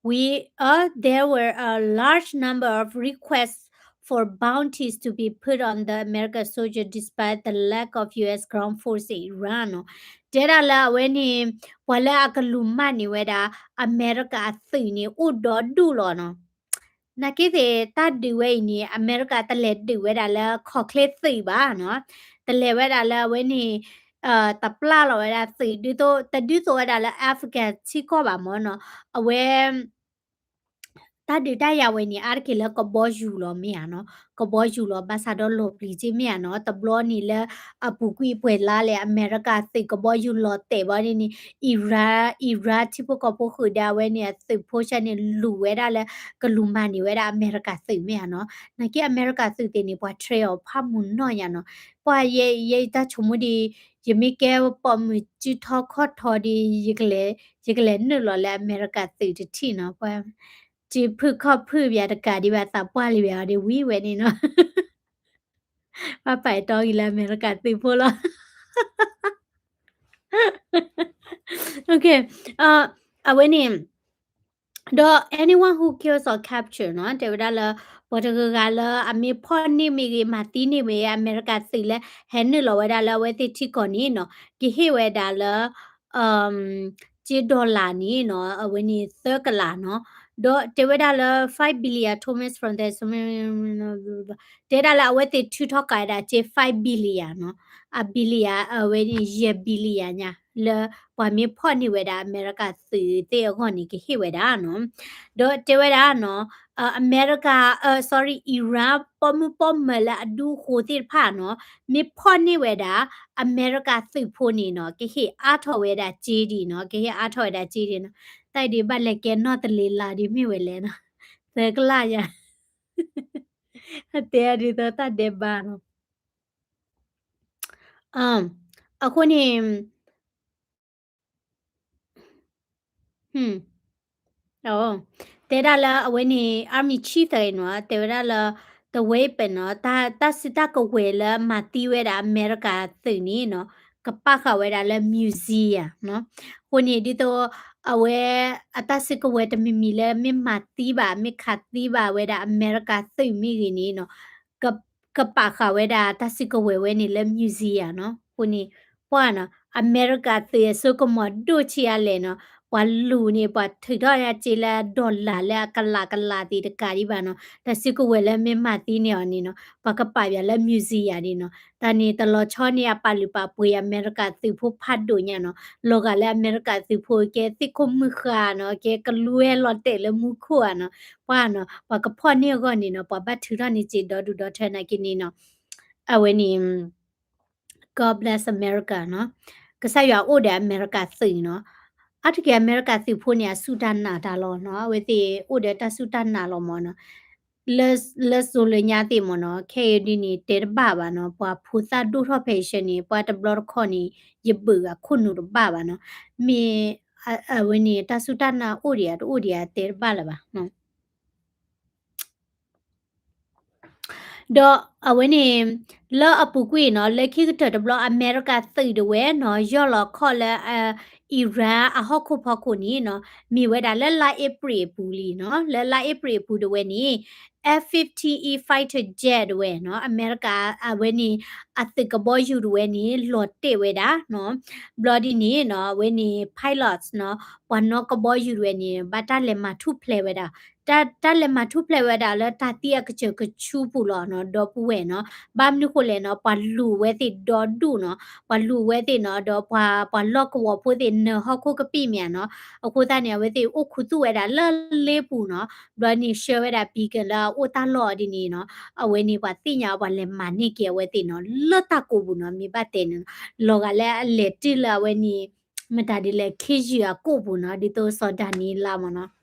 we, uh, there were a large number of requests for bounties to be put on the American soldier despite the lack of U S ground force in Iran နီၤ. တဲဒၣ်လၢအဝဲန့ၣ် ပှၤလၢအကလူၤမၢ်န့ၢ်ဝဲဒၣ် အမဲရကၤအသုးန့ၣ် အိၣ်ဒီဒူၣ်လီၤနီၤ. နာ်က့သ့ၣ် တၢ်ဒုးဝဲအံၤန့ၣ် အမဲရကၤတလဲၤဒုးဝဲဒၣ်လၢခီၣ်ချ့သုးဘၣ်နီၤ, တလဲၤဝဲဒၣ်လၢအဝဲန့ၣ် တပျၢ်လီၤဝဲဒၣ်သုး ဒ်သိး တဒ်သိးဝဲဒၣ်လၢ Afghan ထံကီၢ်ဘၣ်မ့ၢ်နီၤ, အဝဲ တ တၢ်ဒုးတၢ်ယၤဝဲန့ၣ် အါတက့ၢ်လၢကဘီယူၤလီၤမ့ၢ်ဧါနီၤ, ကဘီယူၤလီၤ ဘၣ်ဆၣ်ဒီးလီၤပျံၤက့မ့ၢ်ဧါနီၤ, တဘျီန့ၣ်လၢ အပူၤကွံာ်ပှဲၤလါလဲၣ် အမဲရကၤသုးကဘီယူၤလီၤတဲာ်ဘၣ်န့ၣ်န့ၣ် အံရၣ် အံရၣ်ထံဖိကီၢ်ဖိဃုာ်ဒီးအဝဲန့ၣ် အသုးဖိဆၢန့ၣ် လူၤဝဲဒၣ်လၢ ကလူၤမၤန့ၢ်ဝဲဒၣ်အမဲရကၤသုးမ့ၢ်ဧါနီၤ, နာ်က့အမဲရကၤသုးသ့ၣ်န့ၣ် ပှၤထြဲအီၤဖးမုၢ်နီၢ်ညါနီၤ, ပှၤယဲ ယဲယတၢ်ဆိကမိၣ်ဒီး ယမ့ၢ်ကဲပိာ်မုၣ်စုထီခီၣ်ထီဒီး ယကလဲၤ ယကလဲၤနုာ်လီၤလၢအမဲရကၤသုးတထံၣ်နီၤ, ပှၤ စုဖုၣ်ခီၣ်ဖုၣ်ပၠးတကးဒံးဘၣ် သးပှၢ်လံဝဲအီၤဒီးဝံၤဝဲန့ၣ်နီၤ, ပှၤပာ်တီဂ့ၤလၢအမဲရကၤသုးဖိလီၤ အဝဲန့ၣ် ဒီး anyone who kills or capture နီၤ တဲဝဲဒၣ်လၢ ပှၤတဂၤဂၤလၢအမ့ၢ်ဖီၣ်န့ၢ်မ့ၢ်ဂ့ၤ မၤသံန့ၢ်မ့ၢ်ဂ့ၤ အမဲရကၤသုးလၢ ဟဲနုာ်လီၤဝဲဒၣ်လၢအဝဲသ့ၣ်ထံကီၢ်န့ၣ်နီၤ ကဟ့ၣ်ဝဲဒၣ်လၢ က့ dollar န့ၣ်နီၤ အဝဲန့ၣ်သၢကလးနီၤ, ဒီးတဲဝဲဒၣ်လၢ five billion Thomas from the တဲဒၣ်လၢအဝဲသ့ၣ်ထုးထီၣ်ကးဝဲဒၣ်က့ five billion နီၤ, အ billion အဝဲန့ၣ်ယဲၢ် billion ညါ လၢပှၤမ့ၢ်ဖီၣ်န့ၢ်ဝဲဒၣ်အမဲရကၤသုးသ့ၣ်အဂီၢ်န့ၣ် ကဟ့ၣ်ဝဲဒၣ်နီၤ, ဒီးတဲဝဲဒၣ်နီၤ အမဲရကၤ sorry အံရၣ် ပိာ်မုၣ်ပိာ်မၢၤလၢအဒူအဃိသ့ၣ်တဖၣ်နီၤ မ့ၢ်ဖီၣ်န့ၢ်ဝဲဒၣ် အမဲရကၤသုးဖိန့ၣ်နီၤ ကဟ့ၣ်အါထီၣ်ဝဲဒၣ်က့ဒံးနီၤ ကဟ့ၣ်အါထီၣ်ဝဲဒၣ်က့ဒံးနီၤ, တၢ်အံၤဒ်ဘၣ်လဲၤကဲနီၢ်တလ့ၤလးဒ်မ့ၢ်ဝဲလဲၣ်နီၤ, သၢကလးယၤ အတဲဒ်သိးတၢ်ဒဲးဘးနီၤ, အဃိန့ၣ် တဲဒၣ်လၢအဝဲန့ၣ် Army Chief တဂၤနီၤ တဲဝဲဒၣ်လၢ the weapon နီၤ တၢ်စုတၢ်ကဝဲၤလၢမၤသံဝဲဒၣ်အမဲရကၤသုးန့ၣ်နီၤ ကပာ်ဃာ်ဝဲဒၣ်လၢ museum နီၤ, အဃိန့ၣ်ဒ်သိး အဝဲ အတၢ်စုကဝဲၤတမံၤမံၤလၢမ့ၢ်မၤသံဘၣ် မ့ၢ်ခးသံဘၣ်ဝဲဒၣ်အမဲရကၤသုးမ့ၢ်ဂ့ၤန့ၣ်နီၤ ကပာ်ဃာ်ဝဲဒၣ်တၢ်စုကဝဲၤဝဲန့ၣ်လၢ museum နီၤ, အဃိန့ၣ် ပှၤနီၤ အမဲရကၤသုးအစိကမီၤဒိၣ်ဆံးအါလဲၣ်နီၤ, ပှၤလူၤန့ၣ် ပှၤထုးထီၣ်ညါစ့လၢ dollar လၢအကလးကလးသ့ၣ်တကးဒံးဘၣ်နီၤ, တၢ်စုကဝဲၤလၢမ့ၢ်မၤသံန့ၢ်အီၤန့ၣ်နီၤ ပှၤကပာ်ပၠးလၢ museum ယၤဒ်နီၤ, တၢ်န့ၣ်တလီၤဆီန့ၣ် အပာ်လုၢ်ပာ်ပှ့ၤအမဲရကၤသုးဖိဖးဒိၣ်ညါနီၤ, လီၤဂာ်လၢအမဲရကၤသုးဖိကဲသ့ၣ်ခိၣ်မုၢ်ဃၢ်နီၤ, ကဲကလူဝဲလီၤတဲာ်လၢမူခိၣ်ဧါနီၤ, ပှၤနီၤ ပှၤကဖီၣ်န့ၢ်အဂီၢ်န့ၣ်နီၤ ပှၤဘၣ်ထုးထီၣ်န့ၢ်စ့ဒီဒူၣ်ဒီထၢနာ်က့န့ၣ်နီၤ, အဝဲန့ၣ် God bless America နီၤ, ကစၢ်ယွၤအိၣ်ဒီးအမဲရကၤသုးနီၤ, အါတက့ၢ်အမဲရကၤသုးဖိန့ၣ် အစူၢ်တၢ်နာ်တၢ်လီၤနီၤ, အဝဲသ့ၣ်အိၣ်ဒီးတၢ်စူၢ်တၢ်နာ်လီၤမ့ၢ်နီၤ, လၢစိၤလၢညါသ့ၣ်မ့ၢ်နီၤ, ခဲအံၤဒ်န့ၣ် တဲတဘၣ်ဘၣ်နီၤ, ပှၤဖိသၣ်ဒိၣ်ထီၣ်ဖဲအံၤဆၢန့ၣ် ပှၤတဘျီတခီၣ်န့ၣ် ယဘုးအခိၣ်နူာ်တဘၣ်ဘၣ်နီၤ, မ့ၢ် အဝဲန့ၣ် တၢ်စူၢ်တၢ်နာ်အိၣ်ဒံးဧါ တအိၣ်ဒံးဧါ တဲတဘၣ်လၢၤဘၣ်နီၤ ဒီးအဝဲန့ၣ် လၢအပူၤကွံာ်နီၤ လၢခံကတၢၢ်တဘျီ အမဲရကၤသုးဒၣ်ဝဲနီၤ ယီၢ်လီၤခီၣ်လၢ Iran အဟီၣ်ခိၣ်ဖီခိၣ်န့ၣ်နီၤ မ့ၢ်ဝဲဒၣ်လၢလါအ့ဖြ့ၣ်အပူၤလံနီၤ, လၢလါအ့ဖြ့ၣ်အပူၤဒၣ်ဝဲန့ၣ် F fifteen E fighter jet ဒၣ်ဝဲနီၤ အမဲရကၤအဝဲန့ၣ် အသုးကဘီယူၤဒၣ်ဝဲန့ၣ် လီၤတဲာ်ဝဲဒၣ်နီၤ, ဘျီဒ်န့ၣ်နီၤ အဝဲန့ၣ် pilots နီၤ ပှၤနီၣ်ကဘီယူၤဒၣ်ဝဲန့ၣ် ဘၣ်တၢ်လဲၤမၤထူၣ်ဖျဲးဝဲဒၣ် တၢ် တၢ်လဲၤမၤထူၣ်ဖျဲးဝဲဒၣ်လၢတၢ်သံအကစၢၢ်ကဆူပူၤလီၤနီၤ ဒီပုၢ်ဝဲၢ်နီၤ, ဘၣ်မနုၤဃိလဲၣ်နီၤ ပှၤလူၤဝဲသ့ၣ်ဒီဒူၣ်နီၤ, ပှၤလူၤဝဲသ့ၣ်နီၤ ဒီးပှၤ ပှၤလီၢ်ကဝီၤဖိသ့ၣ်နၢၤဟီၣ်ခိၣ်ကပံာ်မ့ၢ်ဧါနီၤ, အဃိသတးန့ၣ် အဝဲသ့ၣ်အိၣ်ခူသူၣ်ဝဲဒၣ်လၢလ့ပူၤနီၤ, ဘျီန့ၣ်ဆှၢဝဲဒၣ် beacon လၢအအိၣ်တၢ်လီၢ်အီၤဒ်န့ၣ်နီၤ, အဝဲန့ၣ်ပှၤသ့ၣ်ညါအီၤပှၤလဲၤမၤန့ၢ်က့ၤအဝဲသ့ၣ်နီၤ လၢတၢ်ကိးပူၤနီၤ, မ့ၢ်ဘၣ်တဲန့ၣ်နီၤ, လီၤဂာ်လၢအလဲၤတုၤလၢအဝဲန့ၣ် မတၤဒ်လဲၣ် ခ့ယုၢ်အကိာ်ပူၤနီၤ, ဒ်သိးစီၤဒၤနံးယ့လးမ့ၢ်နီၤ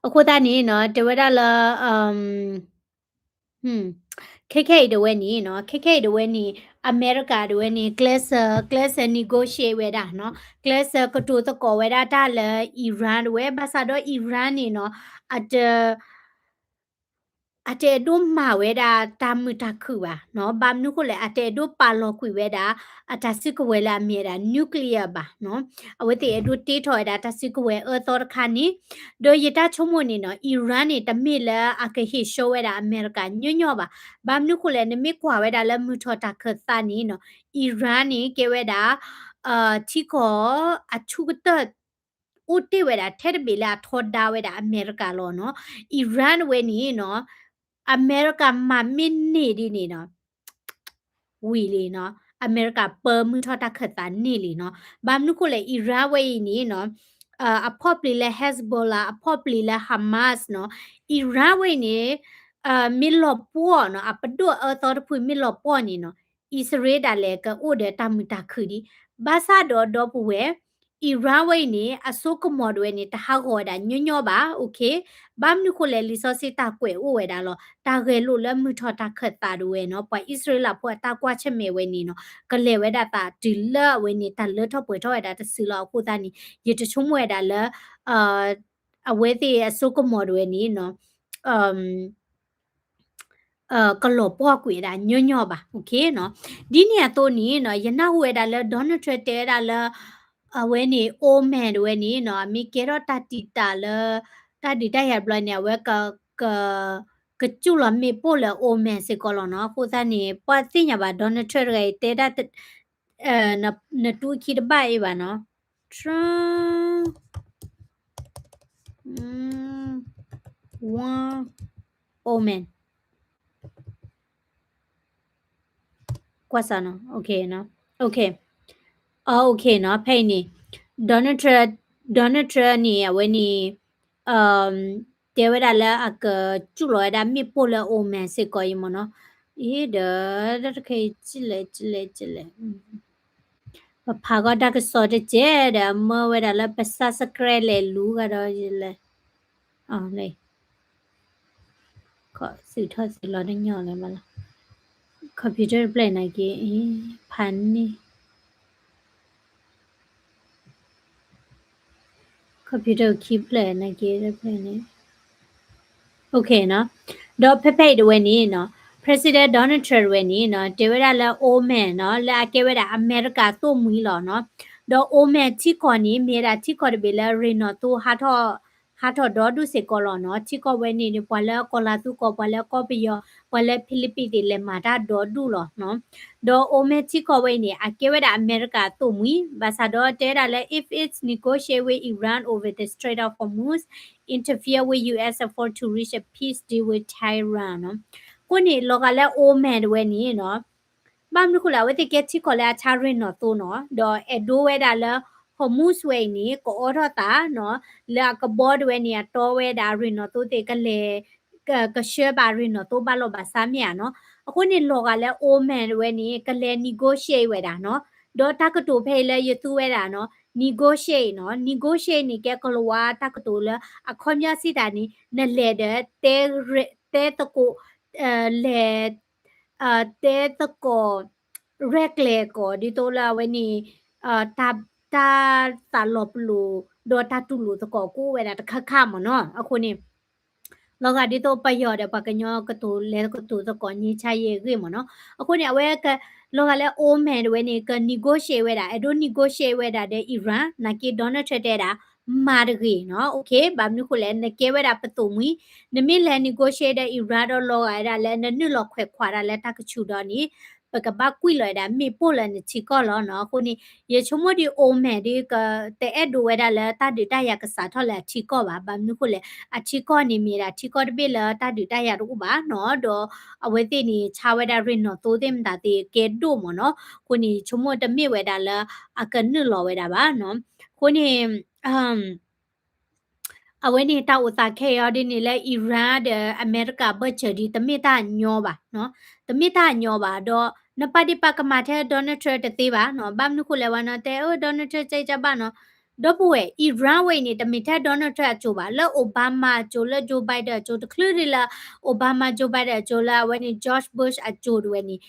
အဃိသတးန့ၣ်နီၤ တဲဝဲဒၣ်လၢ ခဲခဲအံၤဒၣ်ဝဲန့ၣ်နီၤ, ခဲခဲအံၤဒၣ်ဝဲန့ၣ် အမဲရကၤဒၣ်ဝဲန့ၣ် ကျဲးစၢး ကျဲးစၢး negotiate ဝဲဒၣ်နီၤ, ကျဲးစၢးကတိၤသကိးဝဲဒၣ်တၢ်လၢ Iran ဒၣ်ဝဲ, ဘၣ်ဆၣ်ဒီး Iran န့ၣ်နီၤ အတ အတအဲၣ်ဒိးမၤဝဲဒၣ်တၢ်မုာ်တၢ်ခုၣ်ဘၣ်နီၤ, ဘၣ်မနုၤဃိလဲၣ် အတအဲၣ်ဒိးပာ်လီၤကွံာ်ဝဲဒၣ် အတၢ်စုကဝဲၤလၢအမ့ၢ်ဝဲဒၣ် nuclear ဘၣ်နီၤ, အဝဲသ့ၣ်အဲၣ်ဒိးတ့ထီၣ်ဝဲဒၣ်တၢ်စုကဝဲၤအၢသီတခါန့ၣ်, ဒီးယတၢ်ဆိကမိၣ်န့ၣ်နီၤ Iran န့ၣ် တမ့ၢ်လၢအကဟ့ၣ်ဆှၢဝဲဒၣ်အမဲရကၤညီညီဘၣ်, ဘၣ်မနုၤဃိလဲၣ် နမ့ၢ်ကွၢ်ဝဲဒၣ်လၢမုၢ်ထီၣ်တၢ်ခၢၣ်သးန့ၣ်နီၤ, Iran န့ၣ် ကဲဝဲဒၣ် ထံကီၢ်အဆူၣ်ကတၢၢ် အိၣ်တ့ၢ်ဝဲဒၣ်ထဲတဘ့ၣ်လၢအထီဒါဝဲဒၣ်အမဲရကၤလီၤနီၤ, Iran ဝဲန့ၣ်နီၤ, အမဲရကၤမၤမ့ၢ်န့ၢ်ဒ်န့ၣ်နီၤ ဝံၤလံနီၤ, အမဲရကၤပၢမုၢ်ထီၣ်တၢ်ခၢၣ်သးန့ၢ်လံနီၤ, ဘၣ်မနုၤဃိလဲၣ် Iran ဝဲအံၤန့ၣ်နီၤ အဖီၣ်ပျံၤလၢ Hezbollah အဖီၣ်ပျံၤလၢ Hamas နီၤ, Iran ဝဲအံၤန့ၣ် မ့ၢ်လီၤပှီၢ်နီၤ, အပဒိၣ်အၢသီတဖုမ့ၢ်လီၤပှီၢ်န့ၣ်နီၤ, အံၣ်စရ့လးဒၣ်လဲာ်ကအိၣ်ဒီးတၢ်မုာ်တၢ်ခုၣ်ဒံး, ဘၣ်ဆၣ်ဒီးဒီပုၢ်ဝဲၢ် Iran ဝဲအံၤန့ၣ် အစိကမီၤဒၣ်ဝဲန့ၣ် တဟးဂီၤဝဲဒၣ်ညီညီဘၣ်, okay, ဘၣ်မနုၤဃိလဲၣ် လံာ်စီဆှံတၢ်ကွဲးအိၣ်ဝဲဒၣ်လီၤ, တၢ်ဂဲၤလိာ်လၢမုၢ်ထီၣ်တၢ်ခၢၣ်သးဒၣ်ဝဲနီၤ, ပှၤအံၣ်စရ့လးဖိအတၢ်ကွၢ်ဆၢၣ်မဲာ်ဝဲန့ၣ်နီၤ, ကလဲၤဝဲဒၣ်သးတုၤလၢအဝဲန့ၣ် တၢ်လၢထီၣ်ပှဲၤထီၣ်ဝဲဒၣ်တစုလီၤ, အဃိသတးန့ၣ် ယတဆိကမိၣ်ဝဲဒၣ်လၢ အဝဲသ့ၣ်အစိကမီၤဒၣ်ဝဲန့ၣ်နီၤ ကလီၤပှီၢ်ကွံာ်ဝဲဒၣ်ညီညီဘၣ်, okay နီၤ, ဒ်န့ၣ်အသိးန့ၣ်နီၤ ယနၢ်ဟူဝဲဒၣ်လၢ Donald Trump တဲဝဲဒၣ်လၢ အဝဲန့ၣ် Oman ဒၣ်ဝဲန့ၣ်နီၤ အမ့ၢ်ကဲထီၣ်တၢ်တံာ်တာ်လၢ တၢ်ဒုးတၢ်ယၤတဘျီန့ၣ် အဝဲ ကစူၢ်လီၤမ့ၣ်ပိၢ်လၢ Oman စ့ၢ်ကီးလီၤနီၤ, အဃိသတးန့ၣ် ပှၤသ့ၣ်ညါဘၣ် Donald Trump တဂၤအံၤတဲဒၣ် နတူၢ်ခံတဘၣ်အံၤဘၣ်နီၤ, Trump one Oman ကွၢ်စးနီၤ, okay နီၤ, okay, okay နီၤ, ဖဲအံၤန့ၣ် Donald Trump, Donald Trump န့ၣ် အဝဲန့ၣ် တဲဝဲဒၣ်လၢအကစူၢ်လီၤဝဲဒၣ်မ့ၣ်ပိၢ်လၢ Oman စ့ၢ်ကီးအံၤမ့ၢ်နီၤ, အံၤဒီး တၢ်တခါအံၤ ကလဲၣ် ကလဲၣ် ကလဲၣ် ပဖးကီတၢ်ကစီၣ်တကဲးဒီး အမၢဝဲဒၣ်လၢပ subscribe လဲၤလူၤဂၤဒီးယလဲၤ, အလဲၤ ခီသုးထီၣ်သုးလီၤတညီလၢၤဘၣ်လီၤ, computer တဖျၢၣ်နာ်က့ ဖးန့ၢ် computer ခံဖျၢၣ်နာ်က့ တဖျၢၣ်န့ၣ် okay နီၤ, ဒီးဖဲဖဲအံၤတဝဲန့ၣ်နီၤ President Donald Trump တဝဲန့ၣ်နီၤ တဲဝဲဒၣ်လၢ Oman နီၤ လၢအကဲဝဲဒၣ်အမဲရကၤသိၣ်မှံၤလီၤနီၤ, ဒီး Oman ထံကီၢ်န့ၣ် မ့ၢ်ဝဲဒၣ်ထံကီၢ်တဘ့ၣ်လၢရ့ၣ်နီၣ်သိဟးထီၣ် ဟးထီၣ်ဒီဒူၣ်စ့ၢ်ကီးလီၤနီၤ, ထံကီၢ်ဝဲန့ၣ်န့ၣ် ပှၤလၢကီၢ်လၤသူကီၢ် ပှၤလၢကီၢ်ပယီၤ ပှၤလၢဖံလံးပံးသ့ၣ်လဲၤမၤတၢ်ဒီဒူၣ်လီၤနီၤ, ဒီး Oman ထံကီၢ်ဝဲအံၤန့ၣ် အကဲဝဲဒၣ်အမဲရကၤသိၣ်မှံၤ, ဘၣ်ဆၣ်ဒီးတဲဝဲဒၣ်လၢ if it's negotiate with Iran over the Strait of Hormuz, interfere with U S effort to reach a peace deal with Tehran နီၤ, အဃိန့ၣ် လီၤဂာ်လၢ Oman တဝဲန့ၣ်နီၤ ဘၣ်မနုၤဃိလဲၣ် အဝဲသ့ၣ်ကဲထံကီၢ်လၢအဆါရ့ၣ်နီၣ်သိနီၤ, ဒီးအဲၣ်ဒိးဝဲဒၣ်လၢ Hormuz ဝဲအံၤန့ၣ် ကအိးထီၣ်သးနီၤ, လၢအကဘီတဝဲန့ၣ် အတီဝဲဒၣ်ရ့ၣ်နီၣ်သိသ့ၣ် ကလဲၤ ကဆှၢဘၣ်ရ့ၣ်နီၣ်သိဘၣ်လီၤဘၣ်ဆါမ့ၢ်ဧါနီၤ, အဃိန့ၣ် လီၤဂာ်လၢ Oman တဝဲန့ၣ် ကလဲၤ negotiate ဝဲဒၣ်နီၤ, ဒီးတၢ်ကတိၤဖဲအံၤလၢယသူဝဲဒၣ်နီၤ negotiate နီၤ, negotiate န့ၣ် ကဲကလၤဝါတၢ်ကတိၤလၢ အခီပညီစံးတၢ်န့ၣ် နလဲၤဒီး တဲသကိး လဲၤ တဲသကိး ရဲၣ်ကျဲၤသကိး ဒ်သိးလၢအဝဲန့ၣ် တၢ် တၢ်သးလီၤပလိာ် ဒီးတၢ်တူၢ်လိာ်သကိးကအိၣ်ဝဲဒၣ်တခါခါမ့ၢ်နီၤ, အဃိန့ၣ် လီၤဂာ်ဒ်သိးပယီၤဒီးပှၤကညီကတိၤလဲၤကတိၤသကိး ငြိမ်းချမ်းရေး အဂ့ၢ်မ့ၢ်နီၤ, အဃိန့ၣ် အဝဲက လီၤဂာ်လၢ Oman တဝဲန့ၣ် က negotiate ဝဲဒၣ် အဲၣ်ဒိး negotiate ဝဲဒၣ်ဒီး Iran နာ်က့ Donald Trump တဲဒၣ် မၤတဂ့ၤနီၤ, okay ဘၣ်မနုၤဃိလဲၣ် နကဲဝဲဒၣ်ပသိၣ်မှံၤ နမ့ၢ်လဲၤ negotiate ဒီး Iran ဒီးလီၤဂာ်ဝဲဒၣ်လၢ နနုာ်လီၤခွဲးခွါတၢ်လၢတၢ်ကဆူၣ်ဒီးန့ၣ် ပကဘၣ်ကွံာ်လီၤဝဲဒၣ်မ့ၣ်ပိၢ်လၢနထံကီၢ်လီၤနီၤ, အဃိန့ၣ် ယဆိကမိၣ်ဒ် Oman ဒ်က တအဲၣ်ဒိးဝဲဒၣ်လၢတၢ်ဒုးတၢ်ယၤကစးထီၣ်လၢအထံကီၢ်ဘၣ်, ဘၣ်မနုၤဃိလဲၣ် အထံကီၢ်န့ၣ်မ့ၢ်ဒၣ်ထံကီၢ်တဘ့ၣ်လၢတၢ်ဒုးတၢ်ယၤတအိၣ်ဘၣ်နီၤ, ဒီးအဝဲသ့ၣ်န့ၣ် ဆါဝဲဒၣ်ရ့ၣ်နီၣ်သိသ့ၣ်မတၤသ့ၣ်ကဲဒိၣ်မ့ၢ်နီၤ, အဃိန့ၣ် ဆိကမိၣ်တမ့ၢ်ဝဲဒၣ်လၢအကနုာ်လီၤဝဲဒၣ်ဘၣ်နီၤ, အဃိန့ၣ် အဝဲန့ၣ်တၢ်အိၣ်သးခဲအံၤဒ်န့ၣ်လၢ Iran ဒီးအမဲရကၤဘၢၣ်စၢၤဒ် တမ့ၢ်တၢ်ညီဘၣ်နီၤ, တမ့ၢ်တၢ်ညီဘၣ်ဒီး နပာ်ဒ့ၣ်ပာ်ကမၣ်ထဲ Donald Trump တသ့ဘၣ်နီၤ, ဘၣ်မနုၤဃိလဲၣ်ဝဲနီၤ တဲအၢ Donald Trump ကဲကဘၣ်နီၤ, ဒီပုၢ်ဝဲၢ် Iran ဝဲအံၤန့ၣ် တမ့ၢ်ထဲ Donald Trump အစိၤဘၣ်, လၢ Obama အစိၤ လၢ Joe Biden အစိၤ တချုးဒ်လၢ Obama Joe Biden အစိၤ လၢအဝဲန့ၣ် George Bush အစိၤတဝဲန့ၣ်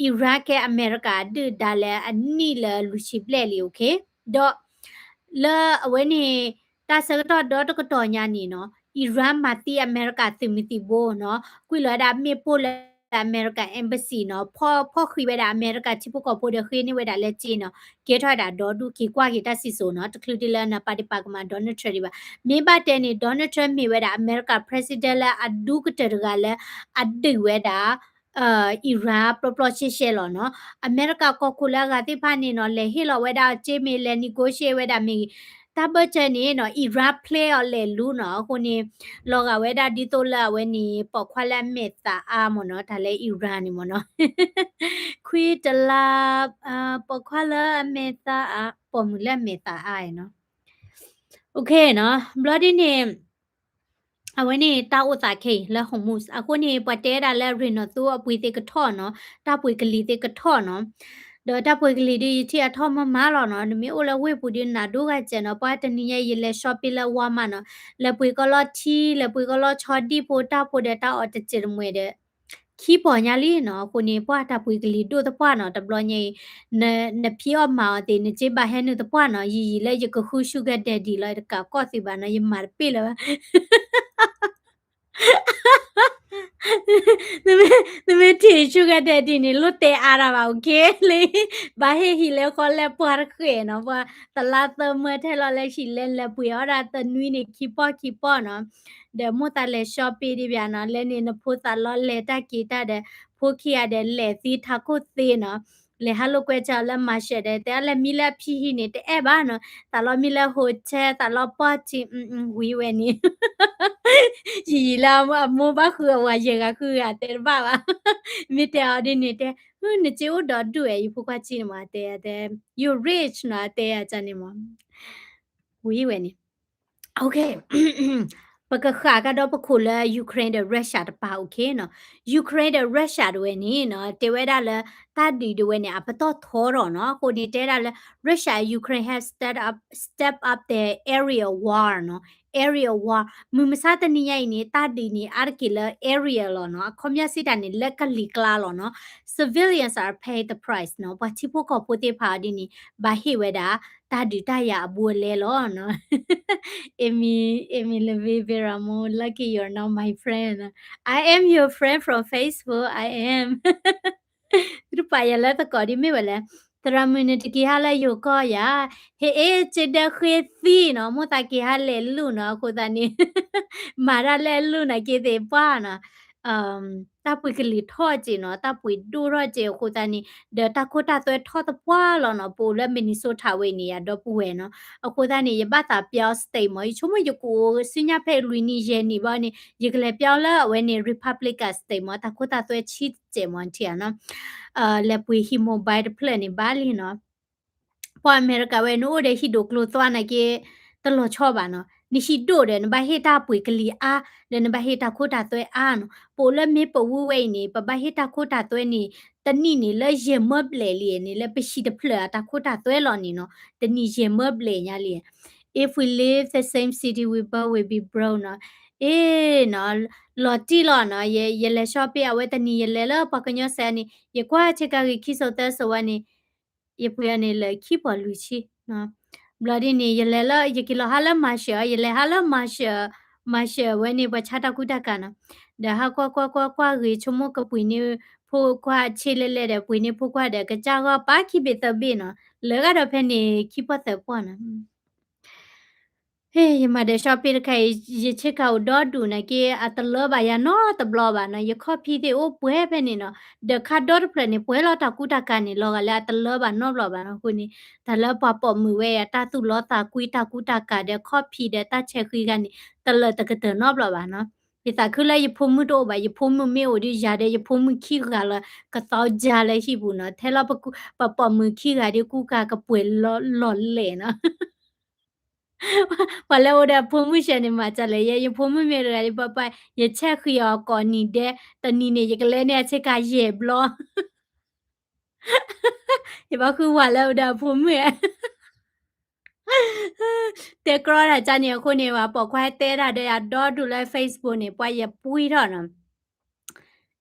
Iran ကဲအမဲရကၤဒုၣ်ဒါလၢအနံၣ်လၢလွံၢ်ဆံဘျဲၣ်လံ okay, ဒီး လၢအဝဲန့ၣ် တၢ်ဆၢကတီၢ်ဒီတကတီၢ်ညါန့ၣ်နီၤ Iran မၤသံအမဲရကၤသုးမုၢ်သံၣ်ဘိနီၤ, ကွံာ်လီၤဝဲဒၣ်မ့ၣ်ပိၢ်လၢအမဲရကၤ embassy နီၤ, ဖီၣ် ဖီၣ်ဃံးဝဲဒၣ်အမဲရကၤထံဖိကီၢ်ဖိဒီးဃ့န့ၢ်ဝဲဒၣ်လၢစ့နီၤ, ကဲထီၣ်ဝဲဒၣ်ဒီဒူၣ်က့ၤကွၢ်က့ၤတၢ်စံၣ်စိၤနီၤ, တချုးဒ်လၢနပာ်ဒ့ၣ်ပာ်ကမၣ် Donald Trump ဒံးဘၣ်, မ့ၢ်ဘၣ်တဲန့ၣ် Donald Trump မ့ၢ်ဝဲဒၣ်အမဲရကၤ president လၢအဒူကတၢၢ်တဂၤလၢ အဒုးဝဲဒၣ် Iran ပျီပျီရှဲရှဲလီၤနီၤ, အမဲရကၤကီၢ်ခိၣ်လၢအဂၤသ့ၣ်တဖၣ်န့ၣ်နီၤ လဲၤဟ့ၣ်လီၤဝဲဒၣ်စ့မ့ၢ်လဲၤ negotiate ဝဲဒၣ်မ့ၢ်ဂ့ၤ, တၢ်ဘၢၣ်စၢၤန့ၣ်နီၤ Iran ဖျဲအီၤလဲၤလူၤနီၤ, အဃိန့ၣ် လီၤဂာ်ဝဲဒၣ်ဒ်သိးလၢအဝဲန့ၣ် ပိာ်ခွါလၢအမဲာ်သၣ်အါမ့ၢ်နီၤ, တၢ်လၢ Iran န့ၣ်မ့ၢ်နီၤ, ခွံတလါ ပိာ်ခွါလၢအမဲာ်သၣ်အါ ပိာ်မုၣ်လၢအမဲာ်သၣ်အါနီၤ Okay နီၤ, ဘျီဒ်န့ၣ် အဝဲန့ၣ်တၢ်အိၣ်သးခဲအံၤလၢ Hormuz အဃိန့ၣ် ပှၤတဲဒၣ်လၢ ရ့ၣ်နီၣ်သိအပှ့ၤသ့ၣ်ကထီၣ်နီၤ, တၢ်ပှ့ၤကလံၤသ့ၣ်ကထီၣ်နီၤ, ဒီးတၢ်ပှ့ၤကလံၤဒ်ယထံၣ်အထီၣ်မးမးလီၤနီၤ, နမ့ၢ်အိၣ်လၢဝ့ၢ်ပူၤဒ်နၤဒိဂၤစဲးနီၤ, ပှၤတနံၤညါအံၤယလဲၤ shopping လၢ Walmart နီၤ, လဲၤပှ့ၤကီၢ်လီၤထံ လဲၤပှ့ၤကီၢ်လီၤဆီဒံၣ်ဖိတၢ်ဖိဒီးတၢ်အီၣ်တစဲးတမှဲၤဒီး ခံပီၢ်ညါလံနီၤ, အဃိန့ၣ် ပှၤတၢ်ပှ့ၤကလံၤဒိၣ်သပှၢ်နီၤ, တဘျီညါအံၤ နဖံးအီၣ်မၤအီၣ်သ့ၣ် နစ့ဘၣ်ဟဲနုာ်သပှၢ်နီၤ, ယံာ်ယံာ်လၢယကဃု sugar daddy လီၤ, တကးကီၢ်သ့ဘၣ်နီၤ, ယမၤတပ့ၢ်လၢၤဘၣ် နမ့ၢ်ထံၣ် sugar daddy န့ၣ် လိၣ်တဲအါတၢ်ဘၣ် okay လၢ ဘၣ်ဟ့ၣ်ဟံၣ်လဲၤဃီလဲၤပှၤတဃဲးနီၤ, ပှၤတလါသၢမၢထဲလီၤလၢဟံၣ်လဲၤလဲၤပှ့ၤအီၣ်ဒၣ်တနွံန့ၣ် ခံပီၢ်ခံပီၢ်နီၤ, ဒီးမိၢ်သးလဲၤ shopping ဒံးဘၣ်နီၤ, လဲၤန့ၣ်နဖိသးလီလဲၤတၢ်က့ၤတၢ်ဒီး ဖိခံဂၤဒီးလဲၤသံထးခိၣ်သ့နီၤ, လဲၤဟးလိာ်ကွဲစၢၤလၢ Marshall ဒီး တဲလဲၤမံလၢအဖံဟံၣ်န့ၣ် တအဲၣ်ဘၣ်နီၤ, သးလီမံလၢ hotel သးလီပီၢ်ထံ ဝံၤဝဲန့ၣ် ယံာ်ယံာ်လၢအမိၢ်ဘၣ်ဃုအဝၤယဲၢ်ဂၤဃုဂၤတဲတဘၣ်ဘၣ်, မ့ၢ်တဲအီၤဒ်န့ၣ်တဲ နစ့အိၣ်ဒီဒူၣ်ဝဲ ယဖိခွါထံန့ၣ်မး တဲတဲ you rich နီၤ တဲအကန့ၣ်မး ဝံၤဝဲန့ၣ် okay ပကဃၣ်ကဒီးပခိၣ်လၢ Ukraine ဒီး Russia တပၤ okay နီၤ, Ukraine ဒီး Russia တဝဲန့ၣ်နီၤ တဲဝဲဒၣ်လၢ တၢ်ဒုးတဝဲန့ၣ် အပတီၢ်ထီထီၣ်နီၤ, အဃိန့ၣ်တဲဒၣ်လၢ Russia and Ukraine have step up, step up their area war နီၤ, area war မုၢ်မဆါတနံၤညါအံၤန့ၣ် တၢ်ဒုးန့ၣ် အါတက့ၢ်လၢ area လီၤနီၤ, အခီပညီစံးတၢ်န့ၣ် လၢကလံၤကျါလီၤနီၤ, civilians are pay the price နီၤ, ပှၤထံဖိကီၢ်ဖိသ့ၣ်တဖၣ်အီၤဒ်န့ၣ် ဘၣ်ဟ့ၣ်ဝဲဒၣ် တၢ်ဒုးတၢ်ယၤအဘူးအလဲလီၤနီၤ Amy, Amy Levy Vera Mo, lucky you're not my friend. I am your friend from Facebook, I am. သုတပာ်ယၤလၢသကိးဒ်မ့ၢ်ဝဲလဲၣ်, သရၣ်မုၣ်န့ၣ်တက့ၤဟးလၢယိၤကီၢ်ယၤ, ဟ့ၣ်အ့ၣ်စ့ဒၢဃ့သံနီၤ, မိၢ်သးက့ၤဟးလဲၤလူၢ်နီၤ, အဃိသတးန့ၣ် မၤတၢ်လၢအလူၢ်နာ်က့သ့ၣ်ပှၢ်နီၤ တၢ်ပှ့ၤကလံၤထီၣ်စ့ၢ်နီၤ, တၢ်ပှ့ၤဒိၣ်ထီၣ်စ့ၢ်အဃိသတးန့ၣ် ဒီးတၢ်ခိတၢ်သွဲထီၣ်သပှၢ်လီၤနီၤ, ပအိၣ်လၢ Minnesota ဝဲအံၤန့ၣ် ယဒီပုၢ်ဝဲၢ်နီၤ, အဃိသတးန့ၣ် ယဘၣ်သးပျီ state မး, ယဆိကမိၣ်ယကအိၣ်ဆူညါဖဲလွံၢ်နံၣ်ယဲၢ်နံၣ်ဘၣ်န့ၣ် ယကလဲၤပျီလၢအဝဲန့ၣ် Republican state မး, တၢ်ခိတၢ်သွဲဆံးစဲးမး ထံၣ်ဧါနီၤ, လဲၤပှ့ၤဟံၣ် mobile တဖျၢၣ်န့ၣ်ဘၣ်လံနီၤ ပှၤအမဲရကၤဝဲ နအိၣ်ဒီးဟံၣ်ဒိၣ်ကျိၤသွါနာ်က့ တလီၤဆီဘၣ်နီၤ, နဟံၣ်ဒိၣ်ဒီး နဘၣ်ဟ့ၣ်တၢ်ပှ့ၤကလံၤအါ, ဒီးနဘၣ်ဟ့ၣ်တၢ်ခိတၢ်သွဲအါနီၤ, ပအိၣ်လၢ Maplewood ဝဲအံၤန့ၣ် ပဘၣ်ဟ့ၣ်တၢ်ခိတၢ်သွဲန့ၣ် တနံၣ်န့ၣ်လၢယဲၢ်မၢဘျဲၣ်လံန့ၣ် လၢပဟံၣ်တဖျၢၣ်အတၢ်ခိတၢ်သွဲလီၤန့ၣ်နီၤ, တနံၣ်ယဲၢ်မၢဘျဲၣ်ညါလံ If we live the same city, we both will be broke နီၤ, အ့နီၤ, လီၤတံၢ်လီၤနီၤ, ယလဲၤ shopping အဝဲတနံၣ်ယလဲၤလၢပှၤကညီစဲးန့ၣ် ယကွၢ်ဆ့ကၤဂ့ၤခံစိၤသၢစိၤဝဲန့ၣ် ယပှ့ၤအီၤန့ၣ်လၢခံပီၢ်လွံၢ်ဆံ, ဘျီဒ်န့ၣ် ယလဲၤလၢ ယက့ၤလီၤဟးလၢ Marshall, ယလဲၤဟးလၢ Marshall, Marshall ဝဲန့ၣ် ပှၤဆါတၢ်ကူတၢ်ကၤနီၤ, ဒီးဟးကွၢ်ကွၢ်ကွၢ်ကွၢ်ဂ့ၤ ဆိကမိၣ်ကပှ့ၤန့ၢ်ဖိခွါဆံးလဲၣ်လဲၣ်ဒီး ပှ့ၤန့ၢ်ဖိခွါဒီး ကစၢ်ဂီၢ်ပာ်ခံဘ့ၣ်သၢဘ့ၣ်နီၤ, လၢဂၤဒီးဖဲန့ၣ် ခံပီၢ်သၢပီၢ်နီၤ ဟ့ၣ် ယမၤဒီး shopping တခါအံၤ ယဆ့ကၤအိၣ်ဒီဒူၣ်နာ်က့ အတလၢဘၣ်ယၤနီတဘျီဘၣ်နီၤ, ယခီၣ်ဖံးသ့ၣ်အိၣ်ပှဲၤဖဲန့ၣ်နီၤ, ဒီးခါဒီတဖျၢၣ်န့ၣ် ပှဲၤလီၤတၢ်ကူတၢ်ကၤန့ၣ် လီၤဂာ်လၢအတလၢဘၣ်နီတဘျီဘၣ်နီၤ, အဃိန့ၣ် တၢ်လၢပှၤပိာ်မုၣ်ဝဲအံၤ တၢ်သူၣ်လီသးကွံတၢ်ကူတၢ်ကၤဒီးခီၣ်ဖံးဒီးတၢ်ဆဲးဃံဂၤန့ၣ် တလၢာ်တကတၢၢ်နီတဘျီဘၣ်နီၤ, ယသးခုလၢယဖိမုၣ်တအိၣ်ဘၣ်, ယဖိမုၣ်မ့ၢ်အိၣ်ဒီးယၤဒီး ယဖိမုၣ်ခံဂၤလၢကသီကၢလၢဟံၣ်ပူၤနီၤ, ထဲလီၤပပိာ်မုၣ်ခံဂၤဒီးကူကၤကပှဲၤလီၤလဲၣ်နီၤ ပှၤလၢအိၣ်ဒီးအဖိမုၣ်ဆဲးန့ၣ် မၤစၢၤလၢယဲ, ယဖိမုၣ်မ့ၢ်တဂၤဒီး ပပှၤ ယဆဲးဃံအီၤကိးနံၤဒဲး, တနံၤန့ၣ် ယကလဲန့ၢ်အဆ့ကၤယဲၢ်ဘျီ, ယဘၣ်ဃုဝၤလၢအိၣ်ဒီးအဖိမုၣ်ဧါ တဲကြီတၢ်ကန့ၣ်အဃိန့ၣ် ပှၤပိာ်ခွါတဲတၢ်ဒီးယၤဒီဒူၣ်လၢ Facebook န့ၣ် ပှၤယပှံထီၣ်နီၤ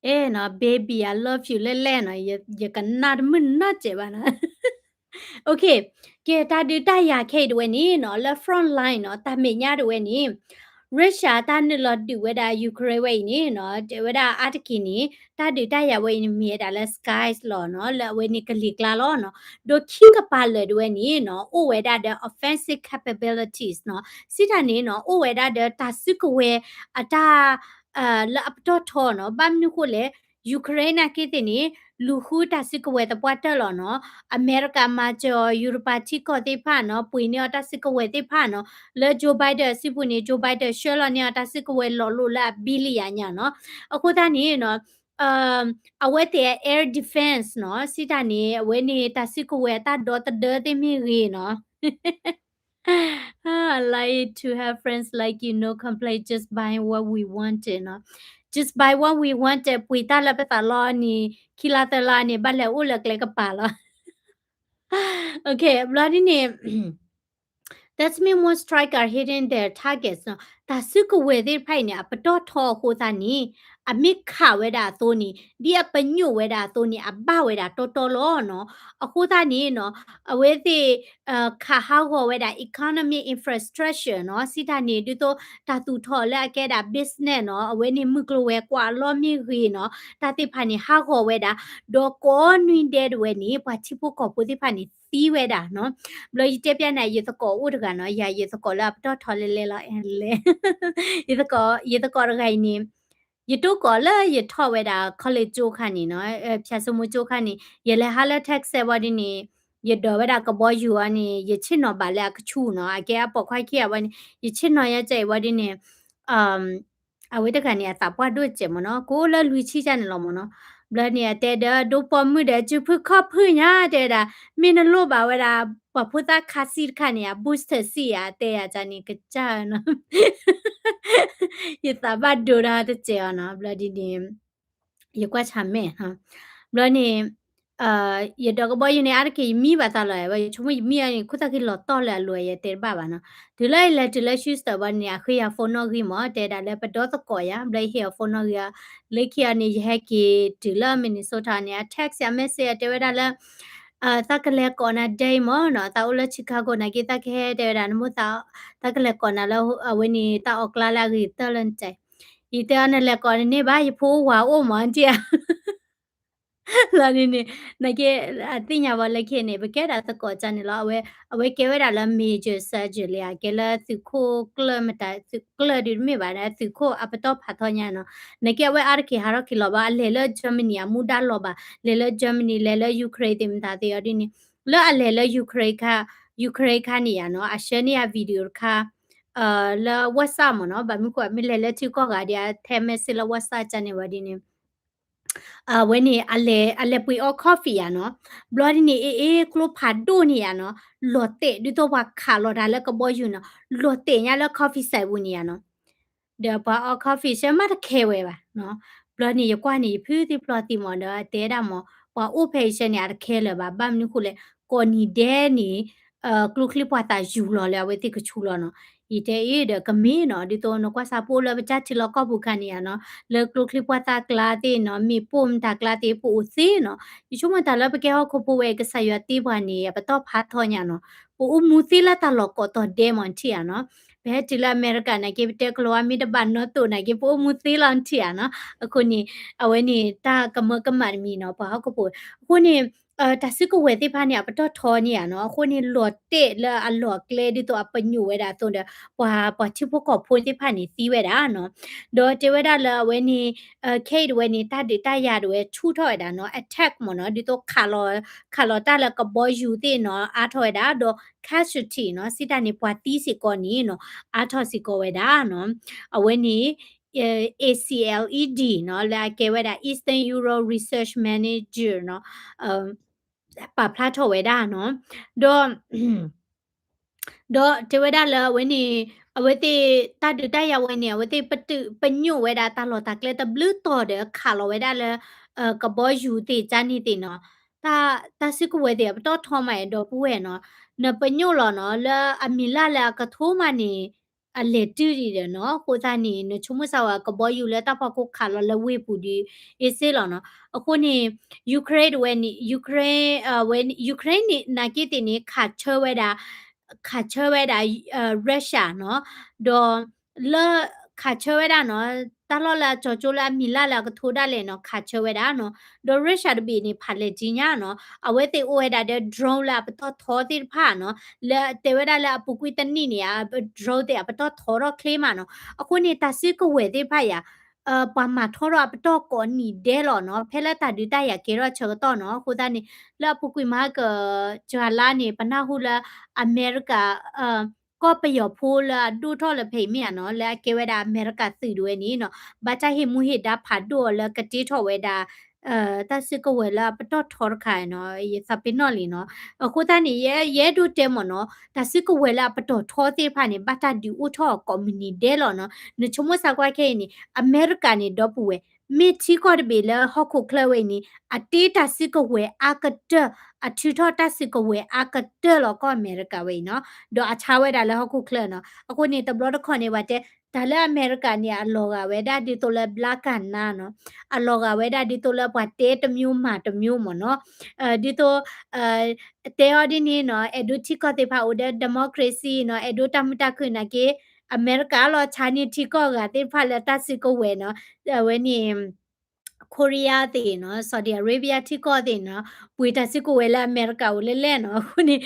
အဲၣ်နီၤ baby I love you လဲၣ်လဲၣ်နီၤ, ယကနၣ်တမုာ်နီတစဲးဘၣ်နီၤ Okay, ကဲ တၢ်ဒုးတၢ်ယၤခဲအံၤတဝဲန့ၣ်နီၤ, လၢ front line နီၤ, တၢ်မဲာ်ညါတဝဲန့ၣ် Russia တၢ်နုာ်လီၤဒုးဝဲဒၣ် Ukraine ဝဲအံၤန့ၣ်နီၤ, တဲဝဲဒၣ်အါတက့ၢ်န့ၣ် တၢ်ဒုးတၢ်ယၤဝဲအံၤန့ၣ် မ့ၢ်ဝဲဒၣ်လၢ skies လီၤနီၤ, လၢအဝဲန့ၣ်ကလံၤကျါလီၤနီၤ, ဒီးခံကပၤလၢာ်တဝဲန့ၣ်နီၤ အိၣ်ဝဲဒၣ်ဒီး offensive capabilities နီၤ, စံးတၢ်န့ၣ်နီၤ အိၣ်ဝဲဒၣ်ဒီးတၢ်စုကဝဲၤအတၢ် လၢအပတီၢ်ထီနီၤ, ဘၣ်မနုၤဃိလဲၣ် Ukraine နာ်က့သ့ၣ်န့ၣ် လူၤဃုတၢ်စုကဝဲၤသပှၢ်တၢၢ်လီၤနီၤ, အမဲရကၤမၤစၢၤအီၤ ယူရပၤထံကီၢ်သ့ၣ်တဖၣ်နီၤ, ပှ့ၤန့ၢ်အီၤတၢ်စုကဝဲၤသ့ၣ်တဖၣ်နီၤ, လၢ Joe Biden အစုပူၤန့ၣ် Joe Biden ဆှၢလီၤန့ၢ်အီၤတၢ်စုကဝဲၤလီၤလိာ်လၢအ billion ညါနီၤ, အဃိသတးန့ၣ်နီၤ အဝဲသ့ၣ်အ air defense နီၤ, စံးတၢ်န့ၣ် အဝဲန့ၣ်တၢ်စုကဝဲၤအတၢ်ဒီသဒၢသ့ၣ်မ့ၢ်ဂ့ၤနီၤ like to have friends like you, no complain, just buy what we wanted နီၤ. Just buy what we wanted ပှ့ၤတၢ်လၢပသးလီန့ၣ် ခံလါသၢလါန့ၣ် ဘၣ်လဲၤအိၣ်လၢကျဲကပၤလီၤ. Okay ဘျီဒ်န့ၣ် That means most strikers are hitting their targets နီၤ. တၢ်စုကဝဲၤသ့ၣ်တဖၣ်အံၤန့ၣ် အပတီၢ်ထီအဃိသတးန့ၣ် အမ့ၢ်ခးဝဲဒၣ်အသိးန့ၣ် ဒ်အပညိၣ်ဝဲဒၣ်အသိးန့ၣ် အဘၣ်ဝဲဒၣ်တီတီလီၤနီၤ. အဃိသတးန့ၣ်နီၤ အဝဲသ့ၣ် ခးဟးဂီၤဝဲဒၣ် economy infrastructure နီၤ. စံးတၢ်န့ၣ် ဒ်သိးတၢ်သူၣ်ထီၣ်လၢအကဲဒၣ် business နီၤ အဝဲန့ၣ်မုၢ်ကျိၤဝဲၤကွာ်အလီၢ်မ့ၢ်ဂ့ၤနီၤ တၢ်သ့ၣ်တဖၣ်န့ၣ် ဟးဂီၤဝဲဒၣ် ဒီးကိးနွံဒဲးတဝဲန့ၣ် ပှၤထံဖိကီၢ်ဖိသ့ၣ်တဖၣ်န့ၣ် သံဝဲဒၣ်နီၤ. ဘျီယတဲပျဲနၤ ယသကိးအိၣ်တဂၤနီၤ ယၤယသကိးလၢအပတီၢ်ထီလဲၤလဲၤလီၤ လဲၤ ယသကိး ယသကိးတဂၤအံၤန့ၣ် ယတိၢ်ကီးလၢယထီၣ်ဝဲဒၣ် college ကၠိခါန့ၣ်နီၤ ဖၠၣ်စိမိကၠိခါန့ၣ် ယလဲၤဟးလၢ Texas ဝံၤဒ်န့ၣ် ယဒိးဝဲဒၣ်ကဘီယူၤအီၤန့ၣ် ယဆ့ၣ်နီၤဘၣ်လၢအကဆူၣ်နီၤ အကဲအပိာ်ခွါခံဂၤဝံၤန့ၣ် ယဆ့ၣ်နီၤယၤကဲအံၤဝံၤဒ်န့ၣ် အဝဲတဂၤန့ၣ် အသးပှၢ်ဒိၣ်စဲးမ့ၢ်နီၤ ကအိၣ်လၢလွံၢ်ဆံကၢ်န့ၣ်လီၤမ့ၢ်နီၤ. ဘျီန့ၣ် အတဲဒီး ဒိပိာ်မုၣ်ဒီး စုဖုခီၣ်ဖုၣ်ညါ တဲဝဲဒၣ် မ့ၢ်နလိၣ်ဘၣ်ဝဲဒၣ် ပှၤဖိသၣ်ခါစံတခါန့ၣ် အ booster စံဧါ တဲယၤန့ၣ် ကစၢ်နီၤ ယသးဘၣ်ဒိဒၣ်တစဲးအီၤနီၤ ဘျီဒ်န့ၣ် ယကွၢ်ဆၢၣ်မဲာ် ဘျီန့ၣ် ယဒိးကဘီယူၤန့ၣ် အါတက့ၢ်ယမံဘၣ်သးလီၤ ယဆိကမိၣ်ယမံအီၤန့ၣ် ခိၣ်သၣ်ခံလီၤတီၢ်လၢအလိၤ ယတဲတဘၣ်ဘၣ်နီၤ. တုၤလၢယလဲၤတုၤလၢ Houston ဘၣ်န့ၣ် အဃ့ယၤ phone နီၣ်ဂံၢ်မ့ၢ် တဲဒၣ်လၢပဒီသကိးယၤ ဘျီယဟ့ၣ်အီၤ phone နီၣ်ဂံၢ်အီၤ လၢခံအီၤန့ၣ် ယဟဲက့ၤတုၤလၢ Minnesota န့ၣ် အ text ယၤ message အတဲဝဲဒၣ်လၢ သးကလဲၤကိးနၤဒဲမ့ၢ်နီၤ သးအိၣ်လၢ Chicago နာ်က့ သးကဟဲတဲဝဲဒၣ် နမိၢ်သး သးကလဲၤကိးနၤလၢ အဝဲန့ၣ် တၢ်အီၣ်ကျါလၢအဂ့ၤတၢၢ်လၢနတဲ ယတဲအီၤနလဲၤကိးနန့ၢ်ဘၣ် ယဖိအိၣ်ဝၤအိၣ်မ့ၢ် ထံၣ်ဧါ လီၤန့ၣ်န့ၣ် နာ်က့ အသ့ၣ်ညါဝဲလၢခံန့ၣ် ပကဲဒၣ်သကိးကၢ်န့ၣ်လီၤ အဝဲ အဝဲကဲဝဲဒၣ်လၢ major surgeon လံဧါ ကဲလၢသုးခိၣ်ကျၢၢ်မတၤ သုးကျၢၢ်ဒုးတမ့ၢ်ဘၣ် သုးခိၣ်အပတီၢ်ဖးထီညါနီၤ နာ်က့အဝဲအါတက့ၢ်ဟးထီၣ်က့ၤလီၤဘၣ် အလဲၤလၢ Germany အမူဒါလီၤဘၣ် လဲၤလၢ Germany လဲၤလၢ Ukraine သ့ၣ်မတၤသ့ၣ်အီၤဒ်န့ၣ် လၢအလဲၤလၢ Ukraine ခါ Ukraine ခါန့ၣ်ယါနီၤ အ share န့ၢ်ယၤ video တခါ လၢ WhatsApp မ့ၢ်နီၤ ဘၣ်မနုၤဃိ မ့ၢ်လဲၤလၢထံကီၢ်ဂၤဒီး အ text message လၢ WhatsApp ကၢ်န့ၣ်ဝဲဒ်န့ၣ် အဝဲန့ၣ် အလဲၤ အလဲၤပှ့ၤအီ coffee ယါနီၤ ဘျီဒ်န့ၣ် အ့ၣ်အ့ၣ် ကျိဖးဒိၣ်န့ၢ်ယါနီၤ လီၤတဲာ်ဒ်သိးပှၤခးလီၤတၢ်လၢကဘီယူၤနီၤ လီၤတဲာ်ညါလၢ coffee စဲးပူၤန့ၢ်ယါနီၤ ဒီးပှၤအီ coffee ဆၢမးတခဲဝဲဘၣ်နီၤ ဘျီန့ၣ် ယကွၢ်န့ၣ် ယဖုသံဖျီသံမ့ၢ်ဒီး တဲဒၣ်မ့ၢ် ပှၤအိၣ်ဖဲအံၤဆၢန့ၣ် အတခဲလၢၤဘၣ် ဘၣ်မနုၤဃိလဲၣ် ကိးနံၤဒဲးန့ၣ် ကျိချံပှၤသးယူၤလီၤလၢအဝဲသ့ၣ်ကဆူလီၤနီၤ ယတဲအ့ၣ်ဒီးကမ့ၢ်နီၤ ဒ်သိးနကွၢ်စၢ်ပအိၣ်လၢပတၢ်ထံလီၢ်ကီၢ်ပူၤခါန့ၣ်ယါနီၤ လၢကျိချံပှၤသးကျါသ့ၣ်နီၤ မ့ၣ်ပိၢ်မတၤကျါသ့ၣ် ပအိၣ်သ့နီၤ ယဆိကမိၣ်တၢ်လၢပကဲဟီၣ်ခိၣ်ဖိဝဲ ကစၢ်ယွၤတ့ပှၤန့ၣ် အပတီၢ်ဖးထီညါနီၤ ပအိၣ်မူသ့လၢတၢ်လီၢ်ကိးတီၤဒဲမ့ၢ်ထံၣ်ဧါနီၤ ပဟဲတုၤလၢအမဲရကၤနာ်က့ ပတဲကလီၤဝါမ့ၢ်တဘၣ်နီၣ်တိၣ်နာ်က့ ပအိၣ်မူသ့လီၤထံၣ်ဧါနီၤ အဃိန့ၣ် အဝဲန့ၣ် တၢ်ကမၢကမၣ်တမံၤနီၤ ပှၤဟီၣ်ခိၣ်ဖိ အဃိန့ၣ် တၢ်စုကဝဲၤသ့ၣ်တဖၣ်န့ၣ် အပတီၢ်ထီန့ၢ်ဧါနီၤ အဃိန့ၣ် လီၤတဲာ်လၢအလီၢ်အကျဲ ဒ်သိးအပညိၣ်ဝဲဒၣ်အသိးဒီး ပှၤ ပှၤထံဖိကီၢ်ဖိသ့ၣ်တဖၣ်န့ၣ် သံဝဲဒၣ်နီၤ ဒီးတဲဝဲဒၣ်လၢအဝဲန့ၣ် Kyiv ဝဲန့ၣ် တၢ်ဒုးတၢ်ယၤဒၣ်ဝဲဆူၣ်ထီၣ်ဝဲဒၣ်နီၤ attack မ့ၢ်နီၤ ဒ်သိးခးလီၤ ခးလီၤတၢ်လၢကဘီယူၤသ့ၣ်နီၤ အါထီၣ်ဝဲဒၣ် ဒီး casualty နီၤ စံးတၢ်န့ၣ် ပှၤသံစ့ၢ်ကီးန့ၣ်နီၤ အါထီၣ်စ့ၢ်ကီးဝဲဒၣ်နီၤ အဝဲန့ၣ် ACLED နီၤ လၢအကဲဝဲဒၣ် Eastern Europe Research Manager နီၤ ပာ်ဖျါထီၣ်ဝဲဒၣ်နီၤ ဒီး ဒီးတဲဝဲဒၣ်လၢအဝဲန့ၣ် အဝဲသ့ၣ်တၢ်ဒုးတၢ်ယၤဝဲန့ၣ် အဝဲသ့ၣ်ပညိၣ်ဝဲဒၣ်တၢ်လီၢ်တၢ်ကျဲတဘျုးတီၤဒီးခးလီၤဝဲဒၣ်လၢ ကဘီယူၤသ့ၣ်ကၢ်န့ၣ်သ့ၣ်နီၤ တၢ် တၢ်စုကဝဲၤသ့ၣ်အပတီၢ်ထီမးဒီပုၢ်ဝဲၢ်နီၤ နပညိၣ်လီၤနီၤ လၢအမံၤလၢ်လၢအကထိမးန့ၣ် အလဲၤတုၤဒံးဒီးနီၤ အဃိသတးန့ၣ် နဆိကမိၣ်စၢ်ဝဲကဘီယူၤလၢတၢ်ဖီခိၣ်ခးလီၤလၢဝ့ၢ်ပူၤဒ်အ့ၣ်စ့လီၤနီၤ အဃိန့ၣ် Ukraine ဝဲန့ၣ် Ukraine ဝဲ Ukraine န့ၣ် နာ်က့သ့ၣ်န့ၣ် ခးဆၢဝဲဒၣ် ခးဆၢဝဲဒၣ် Russia နီၤ ဒီး လၢ ခးဆၢဝဲဒၣ်နီၤ တၢ်လီၢ်လၢအကၠီကၠိလၢအမံၤလၢ်လၢအကထိဒၣ်လဲာ်နီၤ ခးဆၢဝဲဒၣ်နီၤ ဒီး Russia တဘ့ၣ်န့ၣ် ဖးလဲၢ်ကၠံညါနီၤ အဝဲသ့ၣ်အိၣ်ဝဲဒၣ်ဒီး drone လၢအပတီၢ်ထီသ့ၣ်တဖၣ်နီၤ လၢတဲဝဲဒၣ်လၢအပူၤကွံာ်တနံၣ်န့ၣ် drone သ့ၣ်အပတီၢ်ထီထီၣ်ချ့မးနီၤ အဃိန့ၣ် တၢ်စုကဝဲၤသ့ၣ်တဖၣ်ယါ ပှၤမၤထီထီၣ်အပတီၢ်ကိးနံၤဒဲးလီၤနီၤ ဖဲလၢတၢ်ဒုးတၢ်ယၤကဲထီၣ်ဆၢကတီၢ်နီၤ အဃိသတးန့ၣ် လၢအပူၤကွံာ်မဟါက ကၠၤလါန့ၣ် ပနၢ်ဟူလၢအမဲရကၤ ကီၢ်ပယီၤဖိလၢအဒိၣ်ထီၣ်လၢဖဲအံၤမ့ၢ်ဧါနီၤ လၢအကဲဝဲဒၣ်အမဲရကၤသုးဒၣ်ဝဲန့ၣ်နီၤ ဘၣ်တၢ်ဟ့ၣ်မူဟ့ၣ်ဒါဖးဒိၣ်အီၤလၢကတ့ထီၣ်ဝဲဒၣ် တၢ်စုကဝဲၤလၢအပတီၢ်ထီတခါနီၤ, ယသးပ့ၤနီၣ်လံနီၤ. အဃိသတးန့ၣ် ယအဲၣ်ဒိးတဲမ့ၢ်နီၤ, တၢ်စုကဝဲၤလၢအပတီၢ်ထီသ့ၣ်တဖၣ်န့ၣ် ဘၣ်တၢ်ဒုးအိၣ်ထီၣ်ကိးမုၢ်နံၤဒဲးလီၤနီၤ. နဆိကမိၣ်သးကွၢ်ခဲအံၤန့ၣ် အမဲရကၤန့ၣ် ဒီပုၢ်ဝဲၢ် မ့ၢ်ထံကီၢ်တဘ့ၣ်လၢဟီၣ်ခိၣ်ချၢဝဲအံၤန့ၣ် အတ့တၢ်စုကဝဲၤအါကတၢၢ်, အထုးထီၣ်တၢ်စုကဝဲၤအါကတၢၢ်လီၤ ကီၢ်အမဲရကၤဝဲအံၤနီၤ. ဒီးအဆါဝဲဒၣ်လၢဟီၣ်ခိၣ်ချၢနီၤ. အဃိန့ၣ် တဘျီတခီၣ်န့ၣ် ပှၤတဲ တၢ်လၢအမဲရကၤန့ၣ် အလီၤဂာ်ဝဲဒၣ်ဒ်သိးလၢ ဘျါကၢ်နါနီၤ, အလီၤဂာ်ဝဲဒၣ်ဒ်သိးလၢပှၤတဲတမျိုးမၤတမျိုးမ့ၢ်နီၤ. ဒ်သိး တဲအီၤဒ်န့ၣ်နီၤ, အဲၣ်ဒိးထံကီၢ်သ့ၣ်တဖၣ်အိၣ်ဒီး democracy နီၤ, အဲၣ်ဒိးတၢ်မုာ်တၢ်ခုၣ်နာ်က့ အမဲရကၤလီၤ ဆါန့ၢ်ထံကီၢ်ဂၤသ့ၣ်တဖၣ်လၢတၢ်စုကဝဲၤနီၤ, အဝဲန့ၣ် Korea သ့ၣ်နီၤ, Saudi Arabia ထံကီၢ်သ့ၣ်နီၤ, ပှ့ၤတၢ်စုကဝဲၤလၢအမဲရကၤအိၣ်လဲၣ်လဲၣ်နီၤ. အဃိန့ၣ်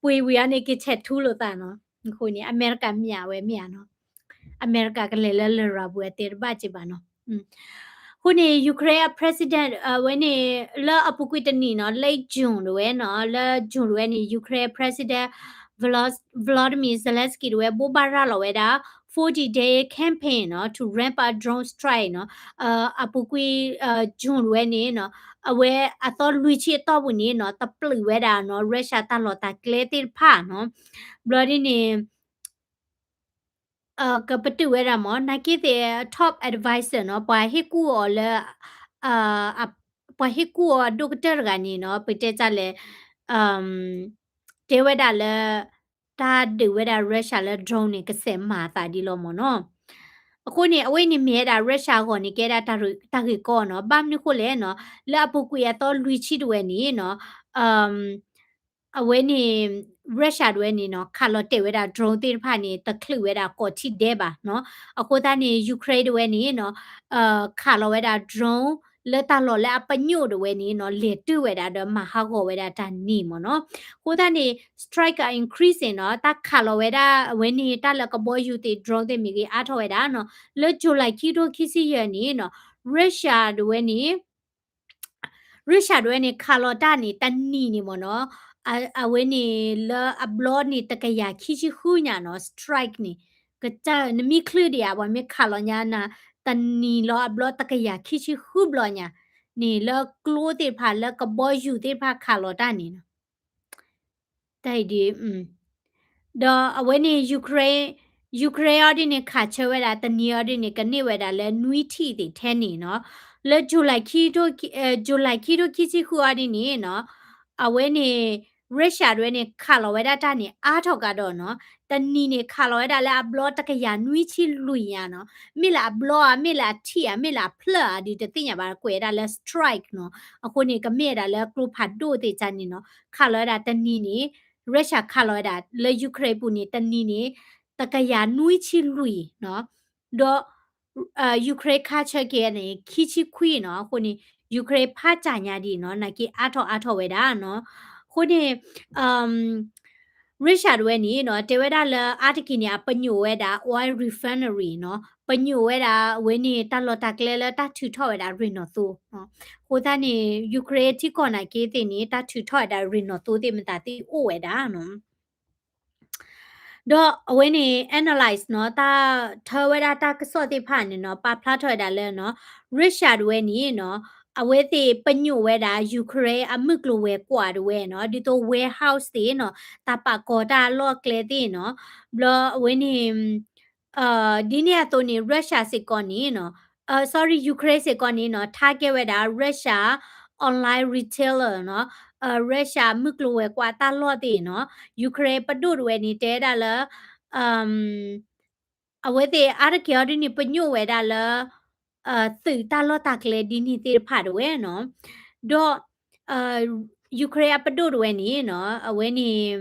ပှ့ၤဝံၤအီၤန့ၣ် ကဆဲးထူလိာ်သးနီၤ. အဃိန့ၣ် အမဲရကၤမ့ၢ်ဝဲမ့ၢ်ဧါနီၤ, အမဲရကၤကလဲၤလၢလရာ်ပူၤအတဲတဘၣ်က့ၤဘၣ်နီၤ. အဃိန့ၣ် Ukraine president အဝဲန့ၣ် လၢအပူၤကွံာ်တနံၣ်နီၤ, late June တဝဲနီၤ, လၢ June တဝဲန့ၣ် Ukraine president Volodymyr Zelensky တဝဲ ဘိးဘၣ်ရၤလီၤဝဲဒၣ် forty day campaign နီၤ to ramp up drone strike နီၤ. အပူၤကွံာ် June တဝဲန့ၣ်နီၤ, အဝဲအသီလွံၢ်ဆံအတီၢ်ပူၤန့ၣ်နီၤ, တပျုာ်ဝဲဒၣ်နီၤ Russia တၢ်လီၢ်တၢ်ကျဲသ့ၣ်တဖၣ်နီၤ. ဘျီဒ်န့ၣ် ကပတုာ်ဝဲဒၣ်မ့ၢ် နာ်က့သ့ၣ် top adviser နီၤ, ပှၤဟ့ၣ်ကူၣ်အီၤလၢ ပှၤဟ့ၣ်ကူၣ်အီၤအဒိၣ်ကတၢၢ်တဂၤန့ၣ်နီၤ, ပတဲတၢ်လဲၣ်, တဲဝဲဒၣ်လၢ တၢ်ဒုးဝဲဒၣ် Russia လၢ drone န့ၣ် ကဆဲးမၤသးဒ်လီၤမ့ၢ်နီၤ. အဃိန့ၣ် အဝဲန့ၣ်မ့ၢ်ဝဲဒၣ် Russia အဂီၢ်န့ၣ် ကဲဒၣ်တၢ်ဂ့ၢ်ကီနီၤ. ဘၣ်မနုၤဃိလဲၣ်နီၤ, လၢအပူၤကွံာ်အသီလွံၢ်ဆံတဝဲန့ၣ်နီၤ, အဝဲန့ၣ် Russia တဝဲန့ၣ်နီၤ, ခးလီၤတဲာ်ဝဲဒၣ် drone သ့ၣ်တဖၣ်န့ၣ် တချုးဝဲဒၣ်ကိးထံၣ်ဒဲးဘၣ်နီၤ. အဃိသတးန့ၣ် Ukraine တဝဲန့ၣ်နီၤ, ခးလီၤဝဲဒၣ် drone လၢတၢ်လီၢ်လၢအပညိၣ်တဝဲန့ၣ်နီၤ, လဲၤတုၤဝဲဒၣ်ဒီးမၤဟးဂီၤဝဲဒၣ်တၢ်န့ၣ်မ့ၢ်နီၤ. အဃိသတးန့ၣ် strike are increasing နီၤ, တၢ်ခးလီၤဝဲဒၣ်အဝဲန့ၣ် တၢ်လၢကဘီယူၤသ့ၣ် drone သ့ၣ်မ့ၢ်ဂ့ၤ အါထီၣ်ဝဲဒၣ်နီၤ. လၢ July ခံထိခံဆံယဲၢ်န့ၣ်နီၤ, Russia တဝဲန့ၣ် Russia တဝဲန့ၣ် ခးလီၤတၢ်န့ၣ် တနံၤန့ၣ်မ့ၢ်နီၤ, အဝဲန့ၣ်လၢအဘျီန့ၣ် တကယၤခံဆံဃုညါနီၤ, strike န့ၣ် ကစၢ်နမ့ၢ်ချုးဒံးဧါ, ပှၤမ့ၢ်ခးလီၤညါနၤ တနံၤလီၤအဘျီတကယၤခံဆံဃုဘျီညါန့ၣ် လၢကျိသ့ၣ်တဖၣ် လၢကဘီယူၤသ့ၣ်တဖၣ်ခးလီၤတၢ်န့ၣ်နီၤ. တၢ်အံၤဒ် ဒီးအဝဲန့ၣ် Ukraine, Ukraine အီၤဒ်န့ၣ် ခးဆၢဝဲဒၣ်တနံၤအီၤဒ်န့ၣ် ကန့ၢ်ဝဲဒၣ်လၢနွံထံၣ်သ့ၣ်ထဲန့ၣ်နီၤ. လၢ July ခံထိ, July ခံထိခံဆံဃုအီၤဒ်န့ၣ်နီၤ, အဝဲန့ၣ် Russia တဝဲန့ၣ် ခးလီၤဝဲဒၣ်တၢ်န့ၣ် အါထီၣ်ကဒီးနီၤ. တနံၤန့ၣ် ခးလီၤဝဲဒၣ်လၢအဘျီတကယၤနွံဆံလွံၢ်ညါနီၤ. မ့ၢ်လၢအဘျီဧါ, မ့ၢ်လၢအထံၣ်ဧါ, မ့ၢ်လၢအဖျၢၣ်ဧါဒုးတသ့ၣ်ညါဘၣ်, ကွဲးဝဲဒၣ်လၢ strike နီၤ. အဃိန့ၣ် ကမ့ၢ်ဝဲဒၣ်လၢကျိဖးဒိၣ်သ့ၣ်တဖၣ်န့ၣ်နီၤ. ခးလီၤဝဲဒၣ်တနံၤန့ၣ် Russia ခးလီၤဝဲဒၣ်လၢ Ukraine ပူၤန့ၣ် တနံၤန့ၣ် တကယၤနွံဆံလွံၢ်နီၤ. ဒီး Ukraine ခးဆၢက့ၤန့ၣ် ခံဆံခွံနီၤ. အဃိန့ၣ် Ukraine ဖးစၢ်ညါဒ်နီၤ, နာ်က့အါထီၣ်အါထီၣ်ဝဲဒၣ်နီၤ. အဃိန့ၣ် Russia တဝဲန့ၣ်နီၤ, တဲဝဲဒၣ်လၢအါတက့ၢ်န့ၣ် အပညိၣ်ဝဲဒၣ် oil refinery နီၤ, ပညိၣ်ဝဲဒၣ်အဝဲန့ၣ် တၢ်လီၢ်တၢ်ကျဲလၢတၢ်ထုးထီၣ်ဝဲဒၣ်ရ့ၣ်နီၣ်သိ. အဃိသတးန့ၣ် Ukraine ထံကီၢ်နာ်က့သ့ၣ်န့ၣ် တၢ်ထုးထီၣ်ဝဲဒၣ်ရ့ၣ်နီၣ်သိသ့ၣ်မတၤသ့ၣ်အိၣ်ဝဲဒၣ်နီၤ. ဒီးအဝဲန့ၣ် analyze နီၤ, တၢ်ထၢဝဲဒၣ်တၢ်ကစီၣ်သ့ၣ်တဖၣ်န့ၣ်နီၤ, ပာ်ဖျါထီၣ်ဝဲဒၣ်လၢနီၤ, Russia တဝဲန့ၣ်နီၤ, အဝဲသ့ၣ်ပညိၣ်ဝဲဒၣ် Ukraine အမုၢ်ကျိၤဝဲၤကွာ်တဝဲနီၤ, ဒ်သိး warehouse သ့ၣ်နီၤ, တၢ်ပာ်ကီၤတၢ်လီၢ်ကျဲသ့ၣ်နီၤ. ဘျီအဝဲန့ၣ် ဒ်န့ၣ်အသိးန့ၣ် Russia စ့ၢ်ကီးန့ၣ်နီၤ, sorry, Ukraine စ့ၢ်ကီးန့ၣ်နီၤ, target ဝဲဒၣ် Russia online retailer နီၤ, Russia မုၢ်ကျိၤဝဲၤကွာ်တၢ်လီၢ်သ့ၣ်နီၤ. Ukraine ပဒိၣ်တဝဲန့ၣ် တဲဝဲဒၣ်လၢ အဝဲသ့ၣ်အါတက့ၢ်အီၤဒ်န့ၣ် ပညိၣ်ဝဲဒၣ်လၢ သုးတၢ်လီၢ်တၢ်ကျဲဒ်န့ၣ်သ့ၣ်တဖၣ်တဝဲနီၤ. ဒီး Ukraine အပဒိၣ်တဝဲန့ၣ်နီၤ, အဝဲန့ၣ်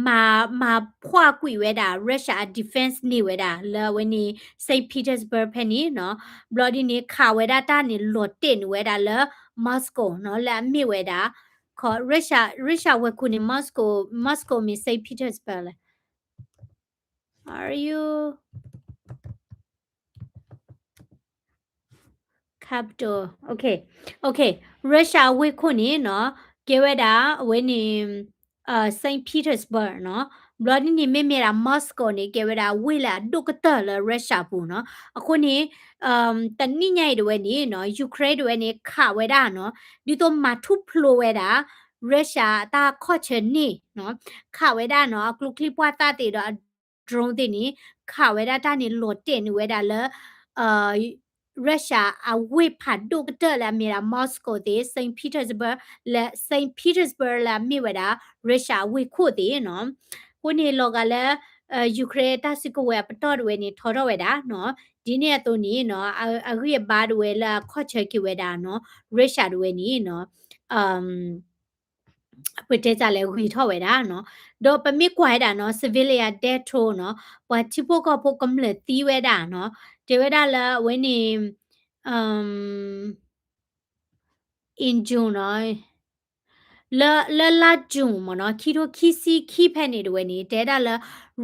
မၤ, မၤဖှီၣ်ကွံာ်ဝဲဒၣ် Russia အ defense န့ၢ်ဝဲဒၣ်လၢအဝဲန့ၣ် Saint Petersburg ဖဲန့ၣ်နီၤ. ဘျီဒ်န့ၣ် ခးဝဲဒၣ်တၢ်န့ၣ် လီၤတဲာ်န့ၢ်ဝဲဒၣ်လၢ Moscow နီၤ, လၢအမ့ၢ်ဝဲဒၣ် Russia, Russia ဝဲၤခိၣ်န့ၣ် Moscow, Moscow မ့ၢ် Saint Petersburg လဲၣ်. Are you capital? Okay, okay. Russia ဝဲၤခိၣ်န့ၣ်နီၤ, ကဲဝဲဒၣ် အဝဲန့ၣ် Saint Petersburg နီၤ. ဘျီဒ်န့ၣ် မ့မ့ၢ်ဒၣ် Moscow န့ၣ် ကဲဝဲဒၣ်ဝ့ၢ်လၢအဒိၣ်ကတၢၢ်လၢ Russia ပူၤနီၤ. အဃိန့ၣ် တနံၣ်ညါအံၤတဝဲန့ၣ်နီၤ Ukraine တဝဲန့ၣ် ခးဝဲဒၣ်နီၤ ဒ်သိးမၤထူၣ်ဖျိဝဲဒၣ် Russia အတၢ်ခီၣ်ဆၢန့ၣ်နီၤ. ခးဝဲဒၣ်နီၤ အကျိချံပှၢ်သၣ်သ့ၣ်ဒီးအ drone သ့ၣ်န့ၣ် ခးဝဲဒၣ်တၢ်န့ၣ် လီၤတဲာ်န့ၢ်ဝဲဒၣ်လၢ Russia အဝ့ၢ်ဖးဒိၣ်ကတၢၢ်လၢအမ့ၢ်ဒၣ် Moscow သ့ၣ် Saint Petersburg လၢ Saint Petersburg လၢအမ့ၢ်ဝဲဒၣ် Russia အဝ့ၢ်ခိၣ်သ့ၣ်နီၤ. အဃိန့ၣ်လီၤဂာ်လၢ Ukraine တၢ်စုကဝဲၤအပတီၢ်တဝဲန့ၣ် ထီထီၣ်ဝဲဒၣ်နီၤ. ဒ်န့ၣ်အသိးန့ၣ်နီၤ အဂံၢ်အဘါတဝဲလၢအခီၣ်ဆၢက့ၤဝဲဒၣ်နီၤ Russia တဝဲန့ၣ်နီၤ ပတဲတၢ်လဲၣ် ဂ့ၤထီၣ်ဝဲဒၣ်နီၤ. ဒီးပမ့ၢ်ကွၢ်ဝဲဒၣ်နီၤ civilian death toll နီၤ ပှၤထံဖိကီၢ်ဖိကမျၢၢ်သံဝဲဒၣ်နီၤ တဲဝဲဒၣ်လၢအဝဲန့ၣ် in June နီၤ လၢ လၢလါ June မ့ၢ်နီၤ ခံထိခံဆံခံဖဲန့ၣ်တဝဲန့ၣ် တဲဒၣ်လၢ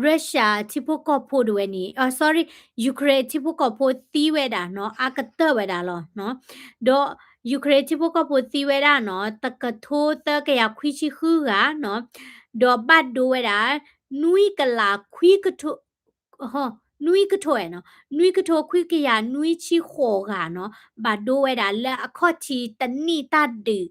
Russia ထံဖိကီၢ်ဖိတဝဲန့ၣ် အ sorry Ukraine ထံဖိကီၢ်ဖိသံဝဲဒၣ်နီၤ အါကတၢၢ်ဝဲဒၣ်လီၤနီၤ. ဒီး Ukraine ထံဖိကီၢ်ဖိသံဝဲဒၣ်နီၤ တကထိသၢကယၤခွံဆံဃုဂၤနီၤ ဒီးဘၣ်ဒိဝဲဒၣ် နွံကလးခွံကထိ နွံကထိနီၤ နွံကထိခွံကယၤနွံဆံဃိးဂၤနီၤ ဘၣ်ဒိဝဲဒၣ်လၢအခီၣ်ထံးတနံၣ်တၢ်ဒုး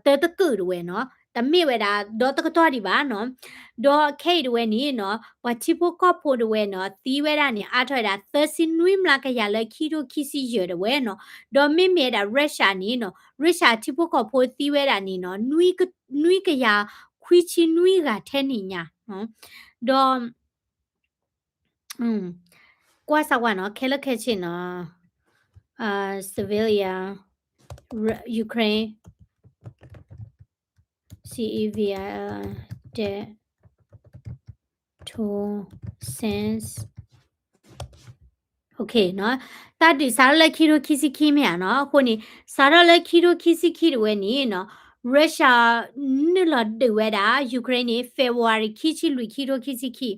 တၢတကုာ်တဝဲနီၤ တမ့ၢ်ဝဲဒၣ်ဒီတကတီၢ်ဒံးဘၣ်နီၤ. ဒီးခဲအံၤတဝဲန့ၣ်နီၤ ပှၤထံဖိကီၢ်ဖိတဝဲနီၤ သံဝဲဒၣ်န့ၣ် အါထီၣ်ဝဲဒၣ်သၢဆံနွံမျးကယၤလၢခံထိခံဆံယဲၢ်တဝဲနီၤ. ဒီးမ့မ့ၢ်ဒၣ် Russia န့ၣ်နီၤ Russia ထံဖိကီၢ်ဖိသံဝဲဒၣ်န့ၣ်နီၤ နွံက နွံကယၤခွံဆံနွံဂၤထဲန့ၣ်ညါ ဒီး ကွၢ်စၢ်ကွၢ်နီၤ ခဲလၢာ်ခဲဆ့နီၤ civilian Ukraine civilian death toll since တၢ်ဒုးစးထီၣ်လၢခံထိခံဆံခံမ့ၢ်ဧါနီၤ. အဃိန့ၣ် စးထီၣ်လၢခံထိခံဆံခံတဝဲန့ၣ်နီၤ Russia နုာ်လီၤဒုးဝဲဒၣ် Ukraine န့ၣ် February ခံဆံလွံၢ် ခံထိခံဆံခံ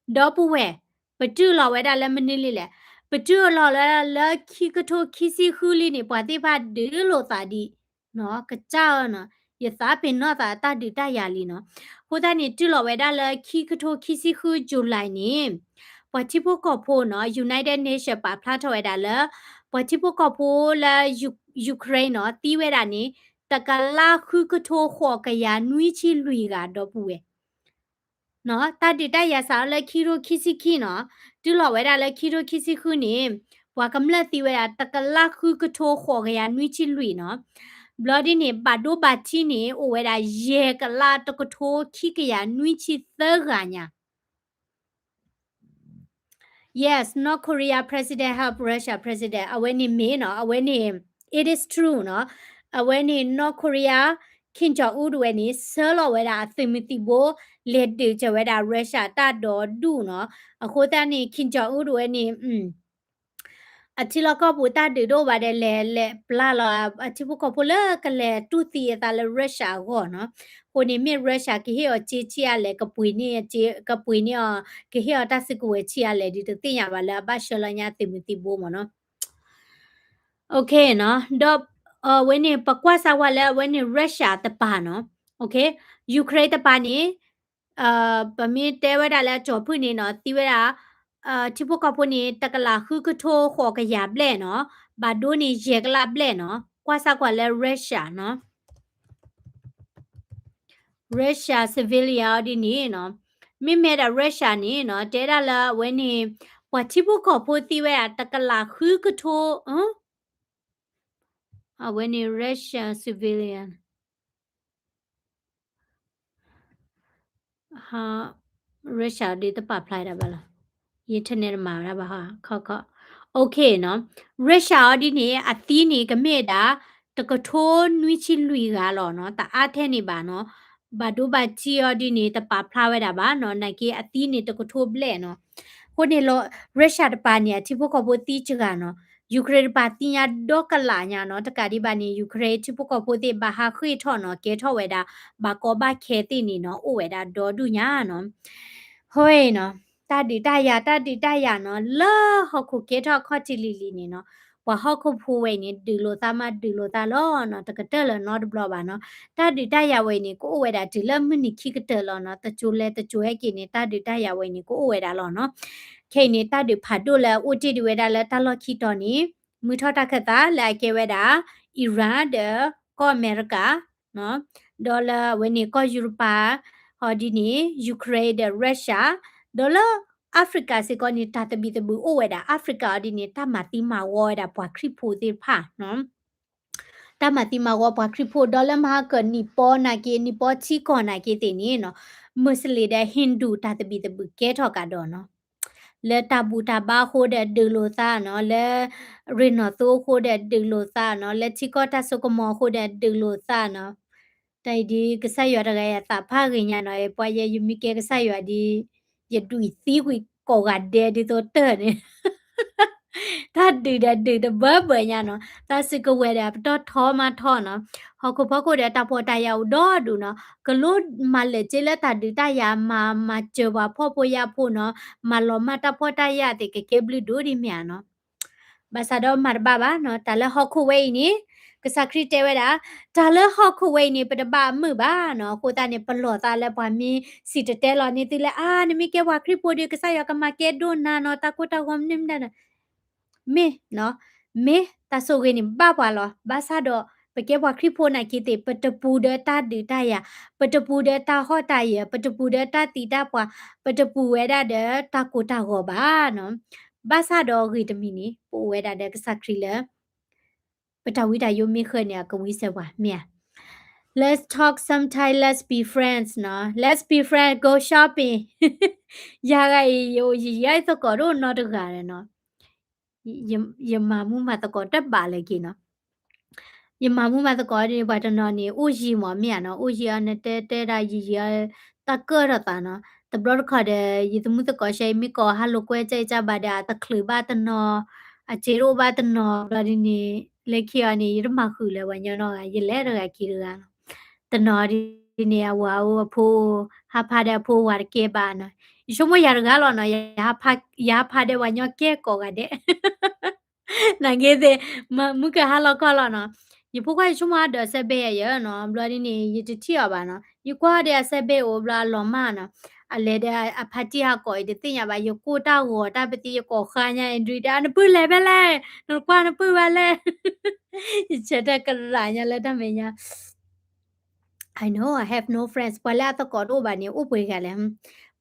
ဒီပုၢ်ဝဲၢ် ပတုၤလီၤဝဲဒၣ်လၢမနုၤလံလဲၣ်. ပတုၤလီၤလၢ လၢခံကထိခံဆံဃုလံန့ၣ် ပှၤသ့ၣ်တဖၣ်ဒုးလိာ်သးဒံး ကစၢ်ဧၢနီၤ ယသးပ့ၤနီၣ်သးတၢ်ဒုးတၢ်ယၤလံနီၤ. အဃိသတးန့ၣ် တုၤလီၤဝဲဒၣ်လၢခံကထိခံဆံဃု July န့ၣ် ပှၤထံဖိကီၢ်ဖိနီၤ United Nation ပာ်ဖျါထီၣ်ဝဲဒၣ်လၢ ပှၤထံဖိကီၢ်ဖိလၢ Ukraine နီၤ သံဝဲဒၣ်န့ၣ် တကလးဃုကထိဃိးကယၤနွံဆံလွံၢ်ဂၤ ဒီပုၢ်ဝဲၢ် တၢ်ဒုးတၢ်ယၤစးထီၣ်လၢခံထိခံဆံခံနီၤ တုၤလီၤဝဲဒၣ်လၢခံထိခံဆံဃုန့ၣ် ပှၤကမျၢၢ်သံဝဲဒၣ်တကလးဃုကထိဃိးကယၤနွံဆံလွံၢ်နီၤ. ဘျီဒ်န့ၣ် ဘၣ်ဒိဘၣ်ထံးန့ၣ် အိၣ်ဝဲဒၣ်ယဲၢ်ကလးတကထိခံကယၤနွံဆံသၢဂၤညါ Yes, North Korea president help Russia president အဝဲန့ၣ်မ့ၢ်နီၤ အဝဲန့ၣ် it is true နီၤ. အဝဲန့ၣ် North Korea Kim Jong Un တဝဲန့ၣ် ဆှၢလီၤဝဲဒၣ်အသုးမုၢ်သံၣ်ဘိ လဲၤဒုးစၢၤဝဲဒၣ် Russia တၢ်ဒီဒူၣ်နီၤ. အဃိသတးန့ၣ် Kim Jong Un တဝဲန့ၣ် အထံလီၢ်ကီၢ်ပူၤတၢ်ဒုးတအိၣ်ဘၣ်ဒီး လဲၤ လဲၤပျၢ်လီၤအထံဖိကီၢ်ဖိလၢကလဲၤတူၢ်သံအသးလၢ Russia အဂီၢ်နီၤ. အဃိန့ၣ်မ့ၢ် Russia ကဟ့ၣ်အီၤစ့ဆံးအါလဲၣ် ကပှ့ၤန့ၢ် ကပှ့ၤန့ၢ်အီၤ ကဟ့ၣ်အီၤတၢ်စုကဝဲၤဆံးအါလဲၣ် ဒ်တသ့ၣ်ညါဘၣ်လၢအဘၣ်ဆှၢလီၤညါသုးမုၢ်သံၣ်ဘိမ့ၢ်နီၤ. ဒီးအဝဲန့ၣ် ပကွၢ်စၢ်ဝဲလၢအဝဲန့ၣ် Russia တပၤနီၤ. Ukraine တပၤန့ၣ် ပမ့ၢ်တဲဝဲဒၣ်လၢအကၠီၤဖုၣ်န့ၣ်နီၤ သံဝဲဒၣ် ထံဖိကီၢ်ဖိန့ၣ် တကလးဃုကထိဃိးကယၤဘျဲၣ်နီၤ, ဘၣ်ဒိန့ၣ် ယဲၢ်ကလးဘျဲၣ်နီၤ, ကွၢ်စၢ်ကွၢ်လၢ Russia နီၤ, Russia civilian အီၤဒ်န့ၣ်နီၤ, မ့မ့ၢ်ဒၣ် Russia န့ၣ်နီၤ တဲဒၣ်လၢအဝဲန့ၣ် ပှၤထံဖိကီၢ်ဖိသံဝဲဒၣ် တကလးဃုကထိ အဝဲန့ၣ် Russia civilian Russia ဒ်တပာ်ဖျါဒၣ်ဘၣ်လီၤ. ယထနဲၣ်တမၤဝဲဒၣ်ဘၣ်ဟီ ခီခီ OK နီၤ, Russia အီၤဒ်န့ၣ် အသံန့ၣ်ကမ့ၢ်ဒၣ် တကထိနွံဆံလွံၢ်ဂၤလီၤနီၤ, တအါထဲန့ၣ်ဘၣ်နီၤ, ဘၣ်ဒိဘၣ်ထံးအီၤဒ်န့ၣ် တပာ်ဖျါဝဲဒၣ်ဘၣ်နီၤ, နာ်က့အသံန့ၣ်တကထိဘျဲၣ်နီၤ. အဃိန့ၣ်လီၤ Russia တပၤန့ၣ် အထံဖိကီၢ်ဖိသံစှၤနီၤ, Ukraine တပၤသံညါဒီကလးညါနီၤ, တကးဒံးဘၣ်န့ၣ် Ukraine ထံဖိကီၢ်ဖိသ့ၣ်ဘၣ်ဟးဃ့ၢ်ထီၣ်နီၤ, ကဲထီၣ်ဝဲဒၣ် ဘၣ်ကီဘၣ်ခဲသ့ၣ်န့ၣ်နီၤ, အိၣ်ဝဲဒၣ်ဒီဒူၣ်ညါနီၤ. ဟီနီၤ, တၢ်ဒုးတၢ်ယၤ တၢ်ဒုးတၢ်ယၤနီၤ, လၢဟီၣ်ခိၣ်ကဲထီၣ်အခီၣ်ထံးလံၤလံၤန့ၣ်နီၤ, ပှၤဟီၣ်ခိၣ်ဖိဝဲအံၤန့ၣ် ဒုးလိာ်သးမးဒုးလိာ်သးလီၤနီၤ, တကတၢၢ်လၢၤနီတဘျီဘၣ်နီၤ. တၢ်ဒုးတၢ်ယၤဝဲအံၤန့ၣ် ကအိၣ်ဝဲဒၣ်တုၤလၢမုၢ်နံၤခံကတၢၢ်လီၤနီၤ, တစိၤလဲၤတစိၤဟဲက့ၤန့ၣ် တၢ်ဒုးတၢ်ယၤဝဲအံၤန့ၣ် ကအိၣ်ဝဲဒၣ်လီၤနီၤ. ခဲအံၤန့ၣ် တၢ်ဒုးဖးဒိၣ်လၢအအိၣ်တ့ၢ်ဒံးဝဲဒၣ်လၢတၢ်လီၢ်ခံတီၤန့ၣ် မုၢ်ထီၣ်တၢ်ခၢၣ်သးလၢအကဲဝဲဒၣ် Iran ဒီးကီၢ်အမဲရကၤ ဒီးလၢအဝဲန့ၣ်ကီၢ်ယူရပၤ ဟီဒ်န့ၣ် Ukraine ဒီး Russia, ဒီးလၢ Africa စ့ၢ်ကီးန့ၣ် တၢ်သဘံၣ်သဘုၣ်အိၣ်ဝဲဒၣ် Africa အီၤဒ်န့ၣ် တၢ်မၤသံမၤဝီဝဲဒၣ်ပှၤခရံာ်ဖိသ့ၣ်တဖၣ်နီၤ. တၢ်မၤသံမၤဝီပှၤခရံာ်ဖိ ဒီးလၢမဟါကၢၣ်နံၣ်ပီနာ်က့ နံၣ်ပီထံကီၢ်နာ်က့သ့ၣ်န့ၣ်နီၤ, Muslim ဒီး Hindu တၢ်သဘံၣ်သဘုၣ်ကဲထီၣ်ကဒီးနီၤ. လၢတၢ်ဘူၣ်တၢ်ဘါအဃိဒီးဒုးလိာ်သးနီၤ, လၢရ့ၣ်နီၣ်သိအဃိဒီးဒုးလိာ်သးနီၤ, လၢထံကီၢ်တၢ်စိကမီၤအဃိဒီးဒုးလိာ်သးနီၤ. တၢ်အံၤဒ်ကစၢ်ယွၤတဂၤအသးဖးဂ့ၤညါနီၤ, ပှၤယဲယမ့ၢ်ကဲကစၢ်ယွၤဒ် ယဒွံၣ်သံကွံာ်ကိးဂၤဒဲးဒ်သိးတၢၢ်န့ၣ် တၢ်ဒုးဒီးဒုးတဘၢဘၢညါနီၤ, တၢ်စုကဝဲၤဒီးအပတီၢ်ထီမးထီနီၤ, ဟီၣ်ခိၣ်ဖီခိၣ်ဒီးတၢ်ဖှီၣ်တၢ်ယာ်အိၣ်ဒီဒူၣ်နီၤ, ကလိမၤလၢာ်က့လၢတၢ်ဒုးတၢ်ယၤမၤမၤစၢၤပှၤဖှီၣ်ဖိယာ်ဖိနီၤ, မၤလီၤမၢ်တၢ်ဖှီၣ်တၢ်ယာ်သ့ၣ်ကကဲဘျုးဒိၣ်ဒ်မ့ၢ်ဧါနီၤ. ဘၣ်ဆၣ်ဒီးမၤတဘၣ်ဘၣ်နီၤ, တၢ်လၢဟီၣ်ခိၣ်ဝဲအံၤန့ၣ် ကစၢ်ခရံာ်တဲဝဲဒၣ်, တၢ်လၢဟီၣ်ခိၣ်ဝဲအံၤန့ၣ် ပတဘၣ်အမုာ်ဘၣ်နီၤ, အဃိသတးန့ၣ် ပလီၢ်သးလၢပှၤမ့ၢ်စံၣ်တဲၤတဲလီၤန့ၢ်သုလၢ အါ နမ့ၢ်ကဲပှၤခရံာ်ဖိဒီး ကစၢ်ယွၤကမၤကဲဒိၣ်နၤနီၤ, တၢ်ကိၢ်တၢ်ဂီၤမနုၤမတၤနီၤ မ့ၢ်နီၤ, မ့ၢ်တၢ်ဆိၣ်ဂ့ၤန့ၣ်ဘၣ်ပှၤလီၤ. ဘၣ်ဆၣ်ဒီး ပကဲပှၤခရံာ်ဖိနာ်က့သ့ၣ် ပတပူၤဒီးတၢ်ဒုးတၢ်ယၤ, ပတပူၤဒီးတၢ်ဟီၣ်တၢ်ယၢၤ, ပတပူၤဒီးတၢ်သံတၢ်ပှၢ်, ပတပူၤဝဲဒၣ်ဒီးတၢ်ကိၢ်တၢ်ဂီၤဘၣ်နီၤ. ဘၣ်ဆၣ်ဒီးဂ့ၤတမံၤန့ၣ် ပအိၣ်ဝဲဒၣ်ဒီးကစၢ်ခရံာ်လၢ ပတၢ်ဝံတၢ်ယိးမ့ၢ်ဃၢၤန့ၣ် အကဝံၤစဲးပှၤ မ့ၢ်ဧါ. Let's talk sometime, let's be friends နီၤ, let's be friends, go shopping. ယၤဂၤအံၤ ယယံာ်ယံာ်အသကိးတအိၣ်နီတဂၤလၢၤနီၤ, ယမၤမူမၤသကိးတဘၣ်လၢၤက့ၤနီၤ. ယမၤမူမၤသကိးဒ်န့ၣ် ပှၤတနီၤန့ၣ် အိၣ်ယံၤမး မ့ၢ်ဧါနီၤ, အိၣ်ယံၤအီၤ နတဲတဲဒၣ်ယံာ်ယံာ်အီၤ တၢ်ကၢၣ်ထီၣ်သးနီၤ. တဘျီတခီၣ်ဒီး ယသမူသကိးရှဲ ယမ့ၢ်ကိးဟးလိာ်ကွဲ ကၢ်အံၤကၢ်ဘၣ်ဒီး အတချုးဘၣ်တနီၤ, အစ့တအိၣ်ဘၣ်တနီၤ ဘျီဒ်န့ၣ် လၢခံအီၤန့ၣ် ယတမၤဃုာ်လၢၤပှၤညီနီတဂၤ, ယလဲၤတဂၤခံတဂၤနီၤ. တနီၤဒ်န့ၣ် အဝၤအိၣ်အဖိအိၣ် ဟးဖးဒီးအဖိဝၤတကဲဘၣ်နီၤ. ယဆိကမိၣ်ယၤတဂၤလီၤနီၤ, ယဟးဖးဒီးပှၤညီကဲကိးဂၤဒဲး နာ်က့သ့ၣ် မုၢ်ကဟါလီၤခီလီၤနီၤ. ယဖိခွါယဆိကမိၣ်အဒီးအစဲးဘ့ၣ်ယၤနီၤ, ဘျီဒ်န့ၣ် ယတထံၣ်အီၤဘၣ်နီၤ. ယကွၢ်ဒီးအစဲးဘ့ၣ်အိၣ်ဘျီအလီၤမၢ်နီၤ. အလဲၤဒီးအဖါတံၢ်ဟးကိးအံၤတသ့ၣ်ညါဘၣ်, ယကိၢ်တၢ်ဂီၤတၢ်ပသံ ယကိးဃါညါ Andrew တဲ နပုၢ်လဲၤဖဲလဲၣ်, နကွၢ်နပုၢ်ဘၣ်လဲၣ်. ယဆၢထၢၣ်ကရၣ်ညါလၢတၢ်မဲာ်ညါ I know I have no friends. ပှၤလၢအသကိးတအိၣ်ဘၣ်န့ၣ် အိၣ်ပှဲၤဂၤလဲၣ်.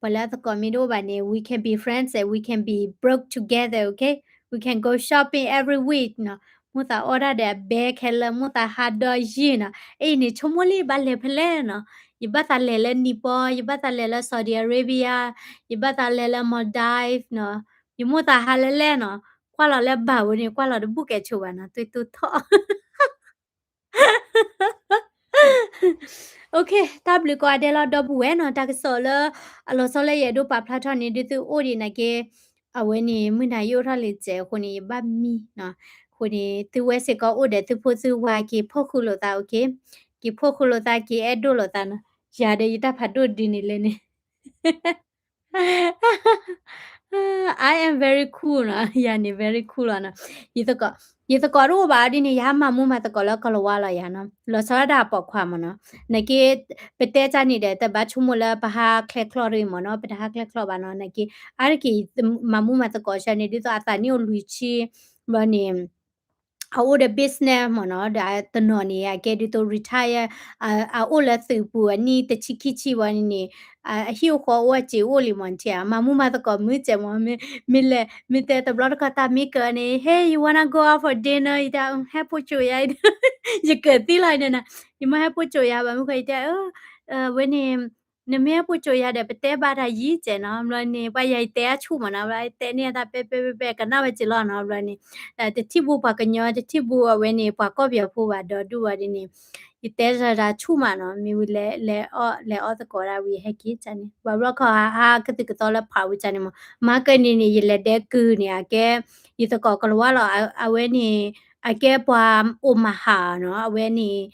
ပှၤလၢအသကိးမ့ၢ်တအိၣ်ဘၣ်န့ၣ် we can be friends and we can be broke together, okay? We can go shopping every week နီၤ. မိၣ်သးအီၣ်တၢ်ဒီးအဘဲခဲလၢာ်, မိၣ်သးဟးဒီးယံာ်နီၤ. အအံၤန့ၣ် ဆိကမိၣ်လံ ဘၣ်လဲၤဖဲလဲၣ်နီၤ. ယဘၣ်သးလဲၤလၢနံၣ်ပီ, ယဘၣ်သးလဲၤလၢ Saudi Arabia, ယဘၣ်သးလဲၤလၢ Maldives နီၤ. ယမိၣ်သးဟးလဲၣ်လဲၣ်နီၤ. ကွၢ်လီၤလၢဘၣ်ဝဲန့ၣ် ကွၢ်လီၤတဘူၣ်ကဲဆိးဘၣ်နီၤ, သွေးတိုးထီၣ် OK, တၢ်ဘျုးကိးဂၤဒဲးလီၤ ဒီပုၢ်ဝဲၢ်နီၤ, တၢ်ကစီၣ်လၢအလီၤဆီလၢယအဲၣ်ဒိးပာ်ဖျါထီၣ်န့ၣ် ဒ်သုအိၣ်ဒံးနာ်က့, အဝဲန့ၣ် မုၢ်နၤယအိၣ်ထီၣ်လံစဲးအဃိန့ၣ် ယဘၣ်မံနီၤ, အဃိန့ၣ် သုဝဲစ့ၢ်ကီးအိၣ်ဒီးသုဖိသုဝၤ က့ၤဖီၣ်ဃုာ်လိာ်သး, OK, က့ၤဖီၣ်ဃုာ်လိာ်သး က့ၤအဲၣ်ဒိးလိာ်သးနီၤ, ယၤဒီးယတၢ်ဖးဒိၣ်ဒုးန့ၣ်လၢန့ၣ် I am very cool နီၤ, ယၤန့ၣ် very cool လီၤနီၤ, ယသကိး, ယသကိးတအိၣ်ဘၣ်ဒ်န့ၣ် ယဟးမၤမူမၤသကိးလၢကလၤဝါလီၤယၤနီၤ, လီၤဆီဒၣ်တၢ်အပိာ်ခွါမ့ၢ်နီၤ, နာ်က့ ပတဲတၢ်န့ၣ်ဒီး တဘၣ်ဆိကမိၣ်လၢပဟးချဲချီတဂ့ၤမ့ၢ်နီၤ, ပတဟးချဲချီဘၣ်နီၤ, နာ်က့ အါတက့ၢ် မၤမူမၤသကိးဆၢန့ၣ် ဒ်သိးအသးနံၣ်အိၣ်လွံၢ်ဆံ, ဘျီန့ၣ် အအိၣ်ဒီး business မ့ၢ်နီၤ, ဒီးတနီၤန့ၣ် အကဲဒ်သိး retire, အအိၣ်လၢသုးပူၤအနံၣ်တဆံခံဆံဘၣ်န့ၣ်န့ၣ်, အဟံၣ်အိၣ်ဃီအိၣ်အစ့အိၣ်လံမ့ၢ်ထံဧါ, မၤမူမၤသကိးမုာ်စဲးမ့ၢ်, မ့ၢ်လဲၣ်, မ့ၢ်တဲတဘျီတခီၣ်တၢ်မ့ၢ်ကၢန့ၣ်, Hey, you wanna go out for dinner? ယတဲ ဟဲပိာ်ကၠိယၤ, ယကၢၤသံလီၤန့ၣ်နီၤ, ယမ့ၢ်ဟဲပိာ်ကၠိယၤဘၣ်မုၢ်ဃီ ယတဲ ဝဲန့ၣ် နမ့ၢ်ဟဲပိာ်ကၠိယၤဒီး ပတဲဘၣ်တၢ်ယံၤစဲးနီၤ, ဘျီန့ၣ် ပှၤယၤယတဲအဆူၣ်မ့ၢ်နီၤ, ဘျီယတဲန့ၢ်အသးပဲပဲပဲပဲ ကနၣ်ဝဲစ့လီၤနီၤ, ဘျီန့ၣ် တထံၣ်ဘူးပှၤကညီ တထံၣ်ဘူးအဝဲန့ၣ် ပှၤကီၢ်ပယီၤဖိဘၣ်ဒီးဒူၣ်ဘၣ်ဒ်န့ၣ်, ယတဲတၢ်ဆူၣ်မးနီၤ, မ့ၢ်ဝံၤလဲၤအီၣ်သကိးဒၣ်ဝံၤဟဲက့ၤန့ၣ်, ဘၣ်ဘျီခီဟးဟးကသုးကသီလၢဖးဝံၤန့ၣ်မ့ၢ်, မၤကၢန့ၣ်န့ၣ် ယလဲၤဒဲကုၢ်န့ၣ် အကဲ ယသကိးကလၤဝါလီၤ, အဝဲန့ၣ် အကဲပှၤအိၣ်မၤဟးနီၤ, အဝဲန့ၣ်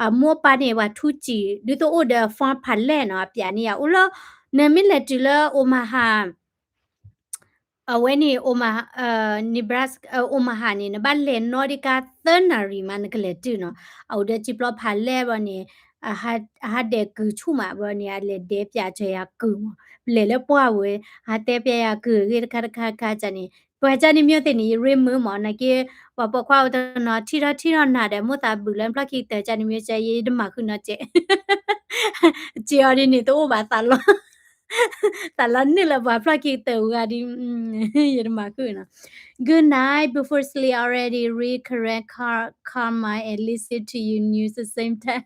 အမိၢ်အပၢ်န့ၣ် ပှၤထူစံာ် ဒ်သိးအိၣ်ဒီး farm ဖးလဲၢ်နီၤ, အပျးန့ၣ်ယၤအိၣ်လၢ နမ့ၢ်လဲၤတုၤလၢ Omaha, အဝဲန့ၣ် Omaha, Nebraska, Omaha န့ၣ် နဘၣ်လဲၤနီၣ်ဒံးကါသၢနၣ်ရံၣ်မး နကလဲၤတုၤနီၤ. အအိၣ်ဒီးစံာ်ပျီဖးလဲၢ်ဘျီန့ၣ် အဟးဒဲးကုၢ်ဆူၣ်မးဘျီန့ၣ် အလဲၤဒဲးပၠးစၢၤယၤကုၢ်မး. ပလဲၤလၢပှၢ်ဝဲ ဟးတဲပၠးယၤကုၢ်အဂ့ၢ်တခါတခါခါန့ၣ် ပှၤကန့ၣ်မ့ၢ်သ့ၣ်န့ၣ် ယရ့မုာ်မး နာ်က့ ပှၤပိာ်ခွါအိၣ်တနီၤ ထံၣ်ထီၣ်ထံၣ်ထီၣ်နၤဒီး မိၢ်သးဘုးလၢဖျီၣ်ခံကတၢၢ် ကန့ၣ်မ့ၢ်စဲ ယတမၤဃုာ်နီတစဲး စံးအီၤဒ်န့ၣ် တအိၣ်ဘၣ်သးလီၤ သးလီၤနုာ်လၢပှၤဖျီၣ်ခံကတၢၢ်အဂၤဒ် ယတမၤဃုာ်နီၤ. Good night, before sleep already read Karen Kar-, Karma and listen to you news the same time.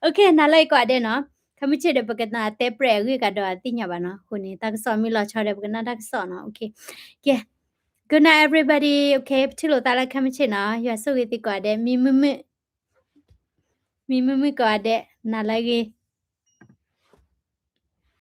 Okay, နၤလၢအံၤကိးဂၤဒဲးနီၤ, ခဲမုၢ်ဆ့ၣ်ဒီး ပကနၣ်တဲပြဲးအဂ့ၢ်ကဒီးအသ့ၣ်ညါဘၣ်နီၤ. အဃိန့ၣ် တၢ်ကစီၣ်မ့ၢ်လီၤဆီဒီး ပကနၣ်တၢ်ကစီၣ်နီၤ. Okay, ကဲ, Good night everybody. Okay, ပထံၣ်လိာ်သးလၢခဲမုၢ်ဆ့ၣ်နီၤ. ယွၤဆိၣ်ဂ့ၤသုကိးဂၤဒဲး, မံမုာ်မုာ်, မံမုာ်မုာ်ကိးဂၤဒဲး, နၤလၢအဂ့ၤ.